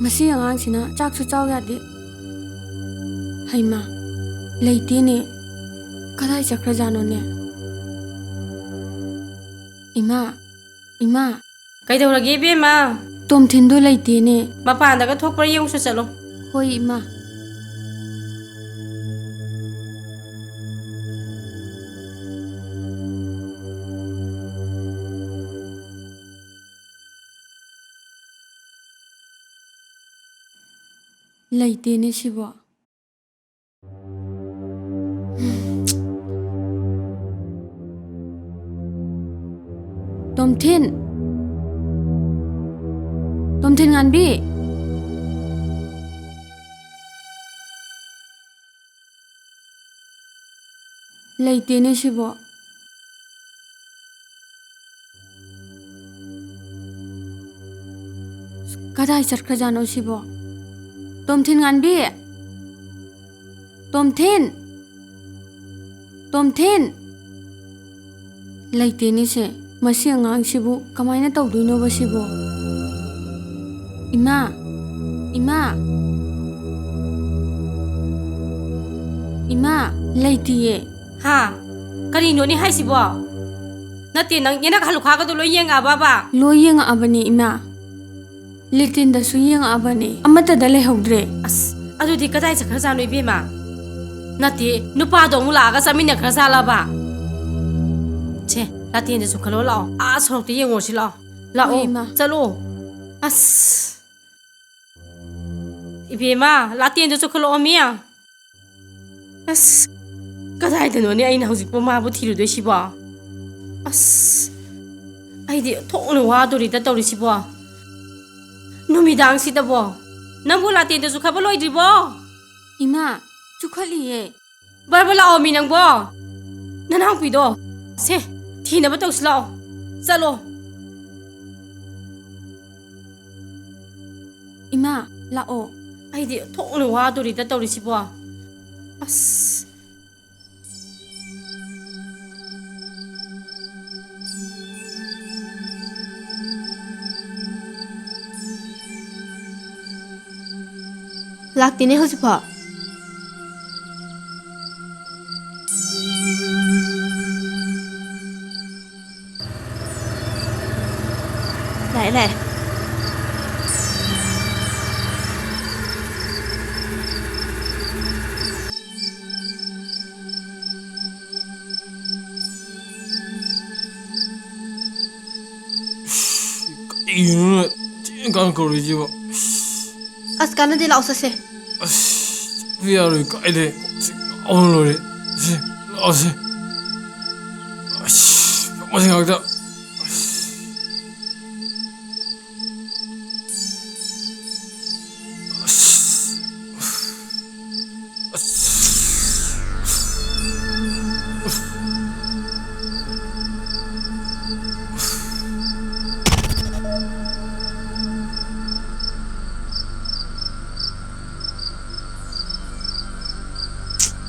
ꯃꯁꯤ ꯑꯉꯥꯡꯁꯤꯅ ꯆꯥꯛꯁꯨ ꯆꯥꯎ ꯌꯥꯗꯦ꯫ ꯍꯩꯃꯥ, ꯂꯩꯇꯦꯅꯦ꯫ ꯀꯗꯥꯏ ꯆꯠꯈ꯭ꯔꯖꯥꯠꯅꯣꯅꯦ? ꯏꯃꯥ, ꯏꯃꯥ꯫ ꯀꯩꯗꯧꯔꯒꯦ ꯏꯕꯦꯝꯃ? ꯇꯣꯝꯊꯤꯟꯗꯣ ꯂꯩꯇꯦꯅꯦ꯫ ꯃꯄꯥꯟꯗꯒ ꯊꯣꯛꯄ꯭ꯔꯥ ꯌꯦꯡꯉꯨꯆꯣ ꯆꯠꯂꯣ꯫ ꯍꯣꯏ ꯏꯃꯥ꯫ ꯂꯩꯇꯦꯅꯦ ꯁꯤꯕꯣ꯫ ꯇꯣꯝꯊꯤꯟ! ꯇꯣꯝꯊꯤꯟ ꯉꯥꯟꯕꯤ! ꯂꯩꯇꯦꯅꯦ ꯁꯤꯕꯣ꯫ ꯀꯗꯥꯏ ꯆꯠꯈ꯭ꯔꯖꯥꯠꯅꯣ ꯁꯤꯕꯣ? ꯇꯣꯝꯊꯤꯟ ꯉꯥꯟꯕꯤ! ꯇꯣꯝꯊꯤꯟ! ꯇꯣꯝꯊꯤꯟ! ꯂꯩꯇꯦꯅꯦ ꯁꯦ꯫ ꯃꯁꯤ ꯑꯉꯥꯡꯁꯤꯕꯨ ꯀꯃꯥꯏꯅ ꯇꯧꯗꯣꯏꯅꯣꯕ ꯁꯤꯕꯣ? ꯏꯃꯥ! ꯏꯃꯥ! ꯏꯃꯥ! ꯂꯩꯇꯤꯌꯦ꯫ ꯍꯥ? ꯀꯔꯤꯅꯣꯅꯦ ꯍꯥꯏꯁꯤꯕꯣ? ꯅꯠꯇꯦ, ꯅꯪ ꯌꯦꯅꯈꯥ ꯂꯨꯈꯥꯒꯗꯣ ꯂꯣꯏ ꯌꯦꯡꯉꯛꯑꯕꯕ? ꯂꯣꯏ ꯌꯦꯡꯉꯛꯑꯕꯅꯦ, ꯏꯃꯥ꯫ ꯂꯦꯇ꯭ꯔꯤꯟꯗꯁꯨ ꯌꯦꯡꯉꯛꯑꯕꯅꯦ, ꯑꯃꯠꯇꯗ ꯂꯩꯍꯧꯗ꯭ꯔꯦ꯫ ꯑꯁ, ꯑꯗꯨꯗꯤ ꯀꯗꯥꯏ ꯆꯠꯈ꯭ꯔꯖꯥꯠꯅꯣ, ꯏꯕꯦꯝꯃ? ꯅꯠꯇꯦ, ꯅꯨꯄꯥꯗꯣ ꯑꯃꯨꯛ ꯂꯥꯛꯑꯒ ꯆꯠꯃꯤꯟꯅꯈ꯭ꯔꯖꯥꯠꯂꯕ? ꯁꯦ, ꯂꯥꯇꯦꯟꯗꯁꯨ ꯈꯜꯂꯣ ꯂꯥꯛꯑꯣ, ꯑꯥ ꯁꯣꯔꯣꯛꯇ ꯌꯦꯡꯉꯨꯔꯁꯤ ꯂꯥꯛꯑꯣ꯫ ꯂꯥꯛꯑꯣ, ꯍꯣꯏ, ꯏꯃꯥ꯫ ꯆꯠꯂꯣ꯫ ꯑꯁ, ꯏꯕꯦꯝꯃ, ꯂꯥꯇꯦꯟꯗꯁꯨ ꯈꯜꯂꯛꯑꯣ, ꯃꯤ꯫ ꯑꯁ, ꯀꯗꯥꯏꯗꯅꯣꯅꯦ ꯑꯩꯅ ꯍꯧꯖꯤꯛꯄꯨ ꯃꯥꯕꯨ ꯊꯤꯔꯨꯗꯣꯏꯁꯤꯕꯣ? ꯑꯁ, ꯑꯩꯗꯤ ꯊꯣꯛꯅ ꯋꯥꯗꯣꯔꯤꯗ ꯇꯧꯔꯤꯁꯤꯕꯣ꯫ ꯅꯨꯃꯤꯗꯥꯡꯁꯤꯗꯕꯣ? ꯅꯪꯕꯨ ꯂꯥꯇꯦꯟꯗꯁꯨ ꯈꯕ ꯂꯣꯏꯗ꯭ꯔꯤꯕꯣ? ꯏꯃꯥ, ꯆꯨꯈꯠꯂꯤꯌꯦ꯫ ꯕꯔꯕꯔ ꯂꯥꯛꯑꯣ ꯃꯤ ꯅꯪꯕꯣ꯫ ꯅꯅꯥꯎꯄꯤꯗꯣ꯫ ꯁꯦ, ꯊꯤꯅꯕ ꯇꯧꯁꯤ ꯂꯥꯛꯑꯣ꯫ ꯆꯠꯂꯣ꯫ ꯏꯃꯥ, ꯂꯥꯛꯑꯣ꯫ ꯑꯩꯗꯤ ꯊꯣꯛꯅ ꯋꯥꯗꯣꯔꯤꯗ ꯇꯧꯔꯤꯁꯤꯕꯣ꯫ ꯑꯁ꯫ ꯂꯥꯛꯇꯦꯅꯦ ꯍꯧꯖꯤꯛꯐꯥꯎ꯫ ꯂꯥꯛꯑꯦ, ꯂꯥꯛꯑꯦ꯫ ꯀꯔꯤꯅꯣ ꯊꯦꯡꯀꯥꯟ ꯀꯧꯔꯤꯁꯤꯕꯣ? ꯑꯁ, ꯀꯥꯟꯅꯗꯦ, ꯂꯥꯛꯑꯣ ꯆꯠꯁꯦ꯫ ꯑꯁ, ꯆꯠꯄ ꯌꯥꯔꯣꯏ, ꯀꯥꯏꯗꯩ? ꯀꯣꯛ ꯆꯤꯛꯄꯅ ꯂꯣꯏꯔꯦ꯫ ꯁꯦ, ꯂꯥꯛꯑꯣꯁꯦ꯫ ꯑꯁ, ꯃꯁꯤ ꯉꯥꯛꯇ꯫ ꯑꯁ꯫ ꯑꯁ꯫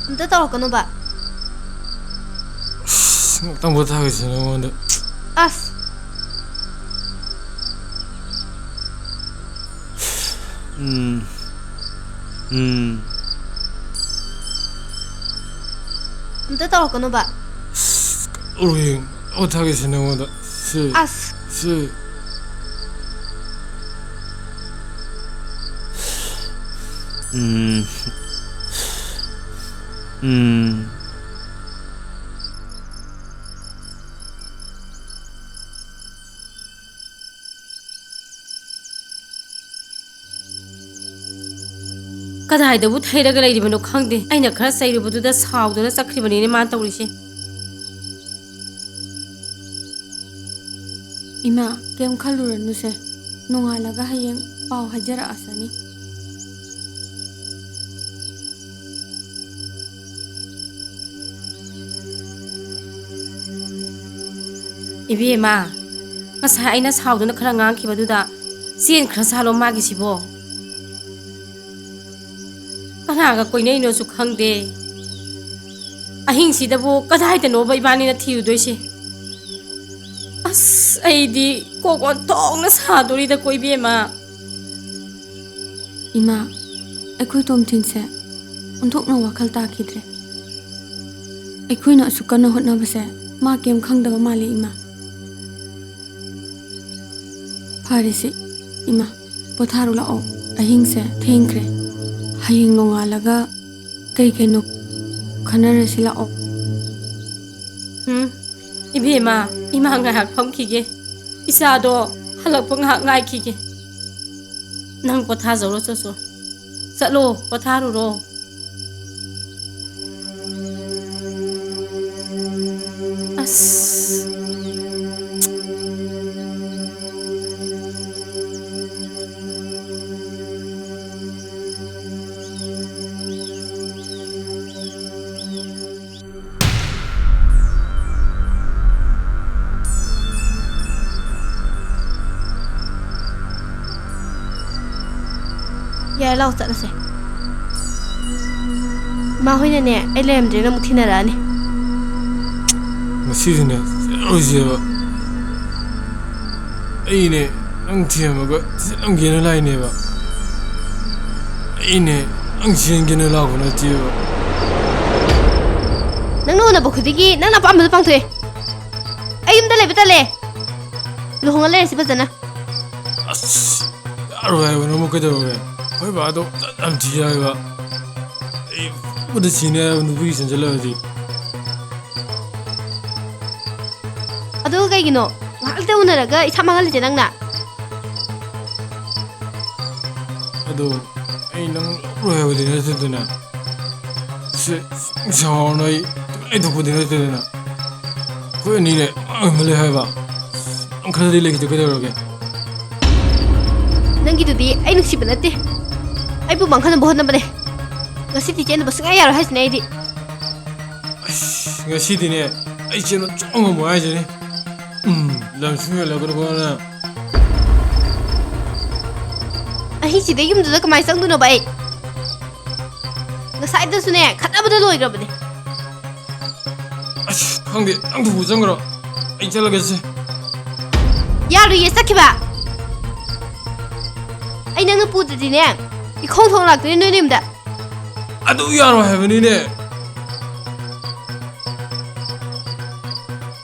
ꯑꯝꯇ ꯇꯧꯔꯛꯀꯅꯣꯕ꯫ ꯑꯁ, ꯉꯥꯛꯇꯪ ꯄꯣꯊꯥꯒꯦꯁꯦ ꯅꯉꯣꯟꯗ꯫ ꯑꯁ꯫ ꯎꯝ꯫ ꯎꯝ꯫ ꯑꯝꯇ ꯇꯧꯔꯛꯀꯅꯣꯕ꯫ ꯑꯁ, ꯀꯩꯗꯧꯔꯒꯦ? ꯄꯣꯊꯥꯒꯦꯁꯦ ꯅꯉꯣꯟꯗ꯫ ꯁꯤ꯫ ꯑꯁ꯫ ꯁꯤ꯫ ꯎꯝ꯫ ꯎꯝ꯫ ꯀꯗꯥꯏꯗꯕꯨ ꯊꯩꯔꯒ ꯂꯩꯔꯤꯕꯅꯣ ꯈꯪꯗꯦ꯫ ꯑꯩꯅ ꯈꯔ ꯆꯩꯔꯨꯕꯗꯨꯗ ꯁꯥꯎꯗꯨꯅ ꯆꯠꯈ꯭ꯔꯤꯕꯅꯤꯅꯦ ꯃꯥꯅ ꯇꯧꯔꯤꯁꯦ꯫ ꯏꯃꯥ, ꯀꯩꯝ ꯈꯜꯂꯨꯔꯅꯨꯁꯦ꯫ ꯅꯣꯡꯉꯥꯜꯂꯒ ꯍꯌꯦꯡ ꯄꯥꯎ ꯍꯥꯏꯖꯔꯛꯑꯁꯅꯤ꯫ ꯏꯕꯦꯝꯃ, ꯉꯁꯥꯏ ꯑꯩꯅ ꯁꯥꯎꯗꯨꯅ ꯈꯔ ꯉꯥꯡꯈꯤꯕꯗꯨꯗ ꯆꯦꯟꯈ꯭ꯔ ꯁꯥꯂꯣ ꯃꯥꯒꯤꯁꯤꯕꯣ? ꯀꯅꯥꯒ ꯀꯣꯏꯅꯩꯅꯣꯁꯨ ꯈꯪꯗꯦ꯫ ꯑꯍꯤꯡꯁꯤꯗꯕꯨ ꯀꯗꯥꯏꯗꯅꯣꯕ ꯏꯕꯥꯅꯤꯅ ꯊꯤꯔꯨꯗꯣꯏꯁꯦ? ꯑꯁ, ꯑꯩꯗꯤ ꯀꯣꯛ ꯑꯣꯟꯊꯣꯛꯅ ꯁꯥꯗꯣꯔꯤꯗꯀꯣ, ꯏꯕꯦꯝꯃ꯫ ꯏꯃꯥ, ꯑꯩꯈꯣꯏ ꯇꯣꯝꯊꯤꯟꯁꯦ ꯑꯣꯟꯊꯣꯛꯅ ꯋꯥꯈꯜ ꯇꯥꯈꯤꯗ꯭ꯔꯦ꯫ ꯑꯩꯈꯣꯏꯅ ꯑꯁꯨꯛ ꯀꯟꯅ ꯍꯣꯠꯅꯕꯁꯦ ꯃꯥ ꯀꯩꯝ ꯈꯪꯗꯕ ꯃꯥꯜꯂꯦ, ꯏꯃꯥ꯫ ꯐꯔꯦꯁꯦ, ꯏꯃꯥ, ꯄꯣꯊꯥꯔꯨ ꯂꯥꯛꯑꯣ꯫ ꯑꯍꯤꯡꯁꯦ ꯊꯦꯡꯈ꯭ꯔꯦ꯫ ꯍꯌꯦꯡ ꯅꯣꯡꯉꯥꯜꯂꯒ ꯀꯩ ꯀꯩꯅꯣ ꯈꯟꯅꯔꯁꯤ ꯂꯥꯛꯑꯣ꯫ ꯎꯝ, ꯏꯕꯦꯝꯃ, ꯏꯃꯥ ꯉꯥꯏꯍꯥꯛ ꯐꯝꯈꯤꯒꯦ꯫ ꯏꯆꯥꯗꯣ ꯍꯜꯂꯛꯄ ꯉꯥꯏꯍꯥꯛ ꯉꯥꯏꯈꯤꯒꯦ꯫ ꯅꯪ ꯄꯣꯊꯥꯖꯧꯔꯣ, ꯆꯣ ꯆꯣ꯫ ꯆꯠꯂꯣ, ꯄꯣꯊꯥꯔꯨꯔꯣ꯫ ꯑꯁ꯫ ꯌꯥꯔꯦ, ꯂꯥꯛꯑꯣ, ꯆꯠꯂꯁꯦ꯫ ꯏꯃꯥ ꯍꯣꯏꯅꯅꯦ, ꯑꯩ ꯂꯩꯔꯝꯗ꯭ꯔꯦꯅ ꯑꯃꯨꯛ ꯊꯤꯅꯔꯛꯑꯅꯤ꯫ ꯉꯁꯤꯁꯨꯅꯦ, ꯆꯠꯂꯣꯏꯁꯦꯕ꯫ ꯑꯩꯅꯦ, ꯅꯪ ꯊꯦꯝꯃꯒ ꯆꯠꯂꯝꯒꯦꯅ ꯂꯥꯛꯏꯅꯦꯕ꯫ ꯑꯩꯅꯦ, ꯅꯪ ꯆꯦꯟꯒꯦꯅ ꯂꯥꯛꯄ ꯅꯠꯇꯦꯕ꯫ ꯅꯪꯅ ꯎꯅꯕ ꯈꯨꯗꯤꯡꯒꯤ ꯅꯪꯅ ꯑꯄꯥꯝꯕꯗꯣ ꯄꯥꯡꯊꯣꯛꯑꯦ꯫ ꯑꯩ ꯌꯨꯝꯗ ꯂꯩꯕ ꯇꯜꯂꯦ꯫ ꯂꯨꯍꯣꯡꯉ ꯂꯩꯔꯁꯤ ꯐꯖꯅ꯫ ꯑꯁ, ꯌꯥꯔꯣꯏ ꯍꯥꯏꯕ, ꯅꯪꯕꯨ ꯀꯩꯗꯧꯔꯒꯦ? ꯑꯩꯈꯣꯏ ꯕꯥꯗꯣ ꯌꯥꯝ ꯊꯤ ꯍꯥꯏꯕ꯫ ꯑꯩ ꯐꯨꯕꯗ ꯁꯤꯅꯤ ꯍꯥꯏꯕ, ꯅꯨꯄꯤꯒꯤ ꯆꯦꯟꯁꯤꯜꯂꯛꯑꯗꯤ꯫ ꯑꯗꯨꯒ ꯀꯩꯒꯤꯅꯣ ꯉꯥꯏꯍꯥꯛꯇ ꯎꯅꯔꯒ ꯏꯁꯥ ꯃꯥꯡꯍꯜꯂꯤꯁꯦ ꯅꯪꯅ? ꯑꯗꯣ ꯑꯩ ꯅꯪ ꯂꯧꯔꯣꯏ ꯍꯥꯏꯕꯗꯤ ꯅꯠꯇꯦꯗꯅ꯫ ꯁꯤ ꯁꯥꯎꯔꯅꯨ, ꯑꯩ ꯇꯨꯃꯤꯟ ꯂꯩꯊꯣꯛꯄꯗꯤ ꯅꯠꯇꯦꯗꯅ꯫ ꯑꯩꯈꯣꯏ ꯑꯅꯤꯅꯦ ꯑꯉꯥꯡ ꯑꯃ ꯂꯩ ꯍꯥꯏꯕ꯫ ꯅꯪ ꯈꯔꯗꯤ ꯂꯩꯈꯤꯗꯣ ꯀꯩꯗꯧꯔꯒꯦ? ꯅꯪꯒꯤꯗꯨꯗꯤ ꯑꯩ ꯅꯨꯡꯁꯤꯕ ꯅꯠꯇꯦ꯫ ꯑꯩꯕꯨ ꯃꯥꯡꯍꯟꯅꯕ ꯍꯣꯠꯅꯕꯅꯦ꯫ ꯉꯁꯤꯗꯤ ꯆꯦꯟꯗꯕ ꯁꯨꯡꯌꯥ ꯌꯥꯔꯣꯏ ꯍꯥꯏꯁꯤꯅꯦ ꯑꯩꯗꯤ꯫ ꯑꯁ, ꯉꯁꯤꯗꯤꯅꯦ ꯑꯩ ꯆꯦꯟꯕ ꯁꯨꯡꯉꯝ ꯉꯝꯃꯣꯏ ꯍꯥꯏꯁꯤꯅꯦ꯫ ꯎꯝ, ꯂꯝ ꯁꯨꯝ ꯍꯦꯜꯂꯛꯀꯅꯨꯀꯣ ꯅꯪ꯫ ꯑꯍꯤꯡꯁꯤꯗ ꯌꯨꯝꯗꯨꯗ ꯀꯃꯥꯏꯅ ꯆꯪꯗꯣꯏꯅꯣꯕ ꯑꯩ? ꯉꯁꯥꯏꯗꯁꯨꯅꯦ ꯈꯠꯅꯕꯗ ꯂꯣꯏꯈ꯭ꯔꯕꯅꯦ꯫ ꯑꯁ, ꯈꯪꯗꯦ, ꯅꯪ ꯊꯣꯛꯄ ꯆꯪꯈ꯭ꯔꯣ, ꯑꯩ ꯆꯠꯂꯒꯦꯁꯦ꯫ ꯌꯥꯔꯣꯏꯌꯦ ꯆꯠꯈꯤꯕ꯫ ꯑꯩ ꯅꯪꯅ ꯄꯨꯗ꯭ꯔꯗꯤꯅꯦ, ꯏꯈꯣꯡ ꯊꯣꯡ ꯂꯥꯛꯇꯣꯏꯅꯦ ꯅꯣꯏ ꯌꯨꯝꯗ꯫ ꯑꯗꯨ ꯌꯥꯔꯣꯏ ꯍꯥꯏꯕꯅꯤꯅꯦ꯫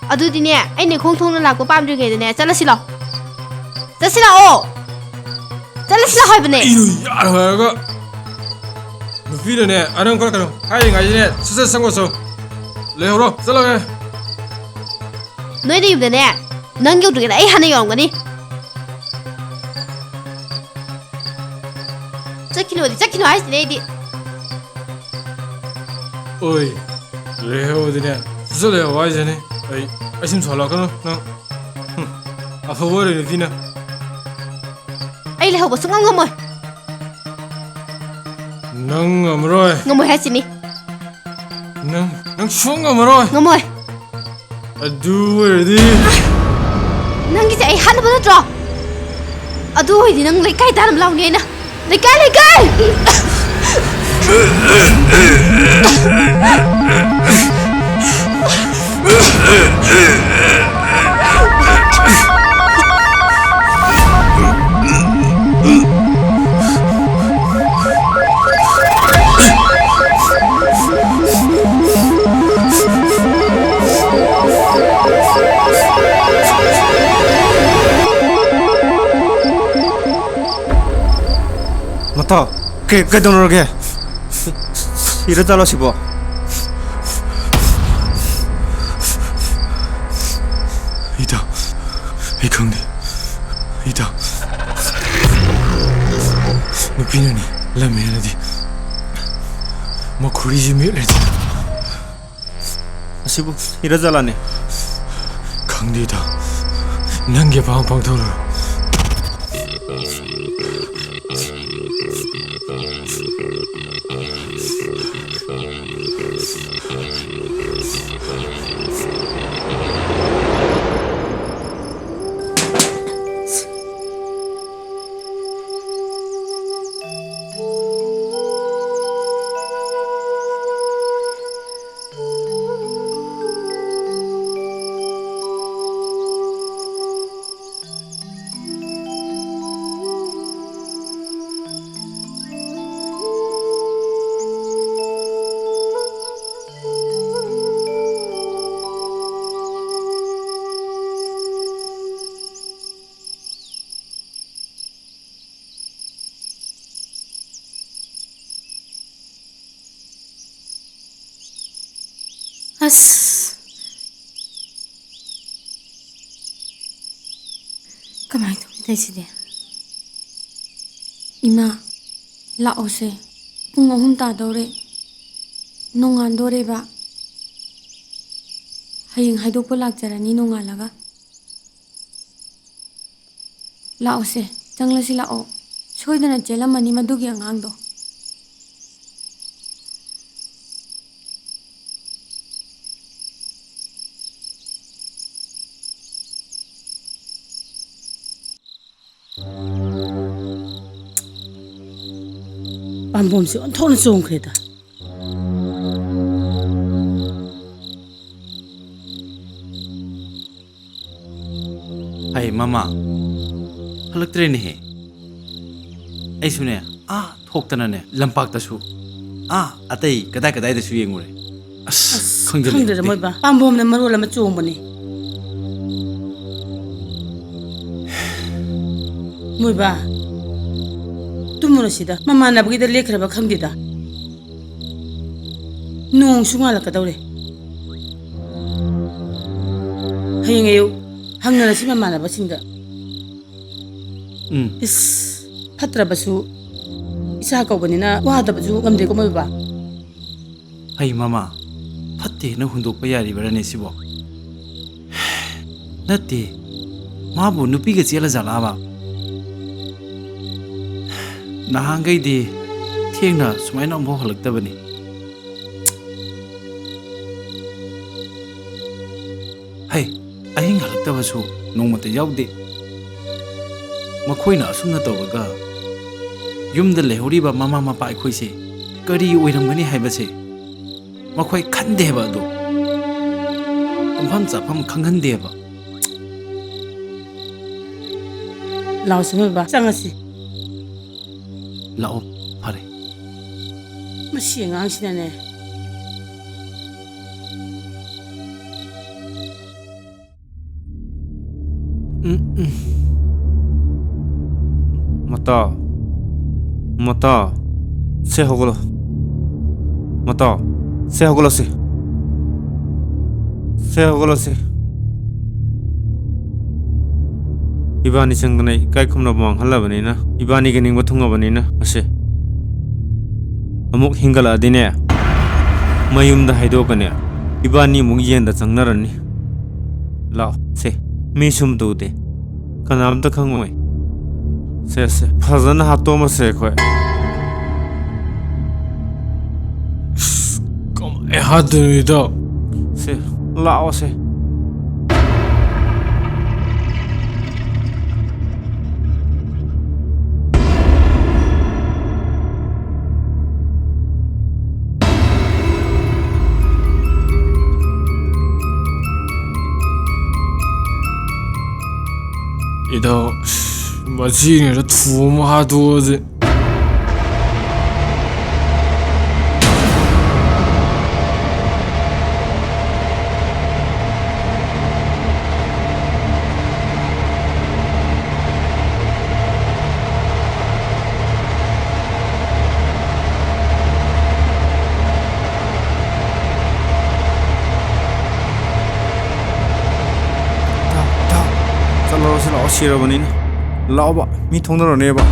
ꯑꯗꯨꯗꯤꯅꯦ, ꯑꯩꯅ ꯏꯈꯣꯡ ꯊꯣꯡꯅ ꯂꯥꯛꯄ ꯄꯥꯝꯗ꯭ꯔꯤꯉꯩꯗꯅꯦ, ꯆꯠꯂꯁꯤ ꯂꯥꯛꯑꯣ꯫ ꯆꯠꯁꯤ ꯂꯥꯛꯑꯣ꯫ ꯆꯠꯂꯁꯤ ꯂꯥꯛꯑꯣ ꯍꯥꯏꯕꯅꯦ꯫ ꯑꯩ ꯌꯥꯔꯣꯏ ꯍꯥꯏꯔꯒ꯫ ꯅꯨꯄꯤꯅꯅꯦ, ꯑꯔꯪ ꯈꯔ ꯀꯩꯅꯣ ꯍꯥꯏꯔꯤꯉꯩꯁꯤꯅꯦ, ꯁꯠ ꯁꯠ ꯆꯪꯉꯣ ꯆꯪꯉꯣ꯫ ꯂꯩꯍꯧꯔꯣ, ꯆꯠꯂꯒꯦ꯫ ꯅꯣꯏꯅ ꯌꯨꯝꯗꯅꯦ, ꯅꯪ ꯌꯧꯗ꯭ꯔꯤꯉꯩꯗ ꯑꯩ ꯍꯥꯟꯅ ꯌꯧꯔꯝꯒꯅꯤ꯫ ꯆꯠꯈꯤꯅꯣꯗꯤ ꯆꯠꯈꯤꯅꯣ ꯍꯥꯏꯁꯤꯅꯦ ꯑꯩꯗꯤ꯫ ꯑꯣꯏ, ꯂꯩꯍꯧꯗꯤꯅꯦ, ꯁꯨꯁꯨ ꯂꯩꯍꯧ ꯍꯥꯏꯁꯤꯅꯤ꯫ ꯑꯩ, ꯑꯩ ꯁꯨꯝ ꯁꯣꯜꯂꯛꯀꯅꯨ ꯅꯪ꯫ ꯍꯨꯝ, ꯑꯐꯕ ꯑꯣꯏꯔꯣꯏ ꯅꯨꯄꯤꯅ꯫ ꯑꯩ ꯂꯩꯍꯧꯕ ꯁꯨꯡꯉꯝ ꯉꯝꯃꯣꯏ꯫ ꯅꯪ ꯉꯝꯃꯔꯣꯏ꯫ ꯉꯝꯃꯣꯏ ꯍꯥꯏꯁꯤꯅꯤ꯫ ꯅꯪ, ꯅꯪ ꯁꯨꯡꯉꯝ ꯉꯝꯃꯔꯣꯏ꯫ ꯉꯝꯃꯣꯏ꯫ ꯑꯗꯨ ꯑꯣꯏꯔꯗꯤ꯫ ꯅꯪꯒꯤꯁꯦ ꯑꯩ ꯍꯥꯠꯅꯕ ꯅꯠꯇ꯭ꯔꯣ? ꯑꯗꯨ ꯑꯣꯏꯔꯗꯤ ꯅꯪ ꯂꯩꯀꯥꯏ ꯇꯥꯟꯅꯕ ꯂꯥꯎꯅꯤ ꯑꯩꯅ꯫ ꯂꯩꯀꯥꯏ, ꯂꯩꯀꯥꯏ! ꯃꯇꯥꯎ, ꯀꯩ, ꯀꯩꯗꯧꯅꯔꯒꯦ? ꯁꯤꯔ ꯆꯠꯂꯣ ꯁꯤꯕꯣ꯫ ꯏꯇꯥꯎ, ꯑꯩ ꯈꯪꯗꯦ꯫ ꯏꯇꯥꯎ, ꯅꯨꯄꯤꯅꯅꯦ ꯂꯝ ꯍꯦꯜꯂꯗꯤ ꯃꯈꯣꯔꯤꯁꯤ ꯃꯦꯠꯂꯗꯤ꯫ ꯑꯁꯤꯕꯨ ꯍꯤꯔꯥꯖꯥꯂꯥꯅꯦ꯫ ꯈꯪꯗꯦ ꯏꯇꯥꯎ, ꯅꯪꯒꯤ ꯑꯄꯥꯝꯕ ꯄꯥꯡꯊꯧꯔꯣ꯫ ꯑꯁ! ꯀꯃꯥꯏꯅ ꯇꯧꯅꯤ ꯇꯧꯔꯤꯁꯤꯗꯤ? ꯏꯃꯥ, ꯂꯥꯛꯑꯣꯁꯦ꯫ ꯄꯨꯡ ꯑꯍꯨꯝ ꯇꯥꯗꯧꯔꯦ꯫ ꯅꯣꯡꯉꯥꯟꯗꯣꯔꯦꯕ꯫ ꯍꯌꯦꯡ ꯍꯥꯏꯗꯣꯛꯄ ꯂꯥꯛꯆꯔꯅꯤ ꯅꯣꯡꯉꯥꯜꯂꯒ꯫ ꯂꯥꯛꯑꯣꯁꯦ, ꯆꯪꯂꯁꯤ ꯂꯥꯛꯑꯣ꯫ ꯁꯣꯏꯗꯅ ꯆꯦꯜꯂꯝꯃꯅꯤ ꯃꯗꯨꯒꯤ ꯑꯉꯥꯡꯗꯣ꯫ ꯄꯥꯝꯕꯣꯝꯁꯦ ꯑꯣꯟꯊꯣꯛꯅ ꯆꯣꯡꯈ꯭ꯔꯦꯗ꯫ ꯑꯩ ꯃꯃꯥ ꯍꯜꯂꯛꯇ꯭ꯔꯦꯅꯦꯍꯦ꯫ ꯑꯩꯁꯨꯅꯦ, ꯑꯥ ꯊꯣꯛꯇꯅꯅꯦ, ꯂꯝꯄꯥꯛꯇꯁꯨ, ꯑꯥ ꯑꯇꯩ ꯀꯗꯥꯏ ꯀꯗꯥꯏꯗꯁꯨ ꯌꯦꯡꯉꯨꯔꯦ꯫ ꯑꯁ, ꯑꯁ, ꯈꯪꯗꯦ, ꯈꯪꯗ꯭ꯔꯦꯗ ꯂꯩꯇꯦ꯫ ꯃꯣꯏꯕꯥ꯫ ꯄꯥꯝꯕꯣꯝꯅ ꯃꯔꯣꯜ ꯑꯃ ꯆꯣꯡꯕꯅꯦ꯫ ꯃꯣꯏꯕꯥ, ꯇꯨꯝꯃꯨꯔꯣ ꯁꯤꯗ꯫ ꯃꯃꯥꯟꯅꯕꯒꯤꯗ ꯂꯦꯛꯈ꯭ꯔꯕ ꯈꯪꯗꯦꯗ꯫ ꯅꯣꯡꯁꯨ ꯉꯥꯜꯂꯛꯀꯗꯧꯔꯦ꯫ ꯍꯌꯦꯡ ꯑꯌꯨꯛ ꯍꯪꯅꯔꯁꯤ ꯃꯃꯥꯟꯅꯕꯁꯤꯡꯗ꯫ ꯎꯝ꯫ ꯏꯁ, ꯐꯠꯇ꯭ꯔꯕꯁꯨ ꯏꯆꯥ ꯀꯧꯕꯅꯤꯅ ꯋꯥꯗꯕꯁꯨ ꯉꯝꯗꯦꯀꯣ ꯃꯣꯏ ꯕꯕꯥ꯫ ꯍꯩ ꯃꯃꯥ, ꯐꯠꯇꯦꯅ ꯍꯨꯟꯗꯣꯛꯄ ꯌꯥꯔꯤꯕ꯭ꯔꯥꯅꯦ ꯁꯤꯕꯣ? ꯅꯠꯇꯦ, ꯃꯥꯕꯨ ꯅꯨꯄꯤꯒ ꯆꯦꯜꯂ ꯖꯥꯠꯂꯥꯕ? ꯅꯍꯥꯟꯈꯩꯗꯤ ꯊꯦꯡꯅ ꯁꯨꯃꯥꯏꯅ ꯑꯃꯨꯛꯐꯥꯎ ꯍꯜꯂꯛꯇꯕꯅꯤ꯫ ꯍꯩ, ꯑꯍꯤꯡ ꯍꯜꯂꯛꯇꯕꯁꯨ ꯅꯣꯡꯃꯇ ꯌꯥꯎꯗꯦ꯫ ꯃꯈꯣꯏꯅ ꯑꯁꯨꯝꯅ ꯇꯧꯔꯒ ꯌꯨꯝꯗ ꯂꯩꯍꯧꯔꯤꯕ ꯃꯃꯥ ꯃꯄꯥ ꯑꯩꯈꯣꯏꯁꯦ ꯀꯔꯤ ꯑꯣꯏꯔꯝꯒꯅꯤ ꯍꯥꯏꯕꯁꯦ ꯃꯈꯣꯏ ꯈꯟꯗꯦꯕ ꯑꯗꯣ꯫ ꯇꯨꯝꯐꯝ ꯆꯥꯐꯝ ꯈꯪꯍꯟꯗꯦꯕ꯫ ꯂꯥꯎꯁꯤ ꯃꯣꯏ ꯕꯕꯥ, ꯆꯪꯉꯁꯤ꯫ ꯂꯥꯛꯑꯣ, ꯐꯔꯦ꯫ ꯃꯁꯤ ꯑꯉꯥꯡꯁꯤꯅꯅꯦ꯫ ꯎꯝ, ꯎꯝ꯫ ꯃꯇꯥꯎ꯫ ꯃꯇꯥꯎ꯫ ꯁꯦ ꯍꯧꯒꯠꯂꯣ꯫ ꯃꯇꯥꯎ꯫ ꯁꯦ ꯍꯧꯒꯠꯂꯣ ꯁꯦ꯫ ꯁꯦ ꯍꯧꯒꯠꯂꯣ ꯁꯦ꯫ ꯏꯕꯥꯅꯤ ꯆꯪꯗꯅ ꯏꯀꯥꯏ ꯈꯨꯝꯅꯕ ꯃꯥꯡꯍꯜꯂꯕꯅꯤꯅ, ꯏꯕꯥꯅꯤꯒꯤ ꯅꯤꯡꯕ ꯊꯨꯡꯉꯕꯅꯤꯅ, ꯃꯁꯦ꯫ ꯑꯃꯨꯛ ꯍꯦꯟꯒꯠꯂꯛꯑꯗꯤꯅꯦ, ꯃꯌꯨꯝꯗ ꯍꯥꯏꯗꯣꯛꯀꯅꯤ꯫ ꯏꯕꯥꯅꯤ ꯑꯃꯨꯛ ꯌꯦꯟꯗ ꯆꯪꯅꯔꯅꯤ꯫ ꯂꯥꯛꯑꯣ ꯁꯦ, ꯃꯤ ꯁꯨꯝ ꯇꯨꯗꯦ, ꯀꯅꯥꯝꯇ ꯈꯪꯉꯣꯏ꯫ ꯁꯦ ꯁꯦ, ꯐꯖꯅ ꯍꯥꯠꯇꯣꯛꯑꯝꯃꯁꯦ ꯑꯩꯈꯣꯏ꯫ ꯑꯁ, ꯀꯃꯥꯏ ꯍꯥꯠꯇꯣꯏꯅꯣ ꯏꯇꯥꯎ? ꯁꯦ, ꯂꯥꯛꯑꯣꯁꯦ꯫ ꯏꯇꯥꯎ, ꯃꯁꯤꯉꯩꯗ ꯊꯨ ꯑꯃ ꯍꯥꯠꯇꯣꯛꯑꯁꯦ꯫ ꯏꯇꯥꯎ, ꯏꯇꯥꯎ, ꯆꯠꯂꯔꯣꯏꯁꯤ ꯂꯥꯛꯑꯣ, ꯁꯤꯔꯕꯅꯤꯅ꯫ ꯂꯥꯛꯑꯣꯕ, ꯃꯤ ꯊꯣꯡꯅꯔꯅꯦꯕ꯫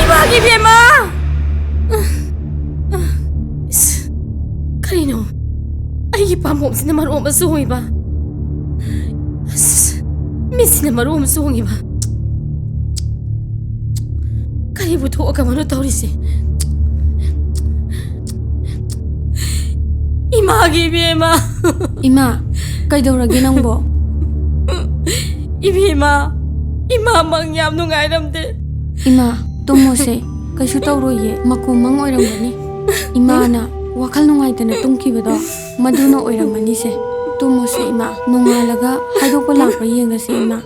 ꯏꯃꯥꯒꯤ ꯏꯕꯦꯝꯃ! ꯏꯁ, ꯀꯔꯤꯅꯣ? ꯑꯩꯒꯤ ꯄꯥꯝꯕꯣꯝꯁꯤꯅ ꯃꯔꯣꯟ ꯑꯃ ꯆꯣꯡꯉꯤꯕ꯫ ꯑꯁ, ꯃꯤꯠꯁꯤꯅ ꯃꯔꯣꯟ ꯑꯃ ꯆꯣꯡꯉꯤꯕ꯫ ꯀꯔꯤꯕꯨ ꯊꯣꯛꯑꯒꯕꯅꯣ ꯇꯧꯔꯤꯁꯦ? ꯏꯃꯥꯒꯤ ꯏꯕꯦꯝꯃ! ꯏꯃꯥ, ꯀꯩꯗꯧꯔꯒꯦ ꯅꯪꯕꯣ? ꯏꯕꯦꯝꯃ, ꯏꯃꯥ ꯃꯪ ꯌꯥꯝ ꯅꯨꯡꯉꯥꯏꯔꯝꯗꯦ꯫ ꯏꯃꯥ, ꯇꯨꯝꯃꯣꯁꯦ, ꯀꯩꯁꯨ ꯇꯧꯔꯣꯏꯌꯦ, ꯃꯀꯨ ꯃꯪ ꯑꯣꯏꯔꯝꯒꯅꯤ꯫ ꯏꯃꯥꯅ ꯋꯥꯈꯜ ꯅꯨꯡꯉꯥꯏꯇꯅ ꯇꯨꯝꯈꯤꯕꯗꯣ ꯃꯗꯨꯅ ꯑꯣꯏꯔꯝꯃꯅꯤꯁꯦ꯫ ꯇꯨꯝꯃꯣꯁꯦ ꯏꯃꯥ, ꯅꯣꯡꯉꯥꯜꯂꯒ ꯍꯥꯏꯗꯣꯛꯄ ꯂꯥꯛꯄ ꯌꯦꯡꯉꯁꯦ ꯏꯃꯥ꯫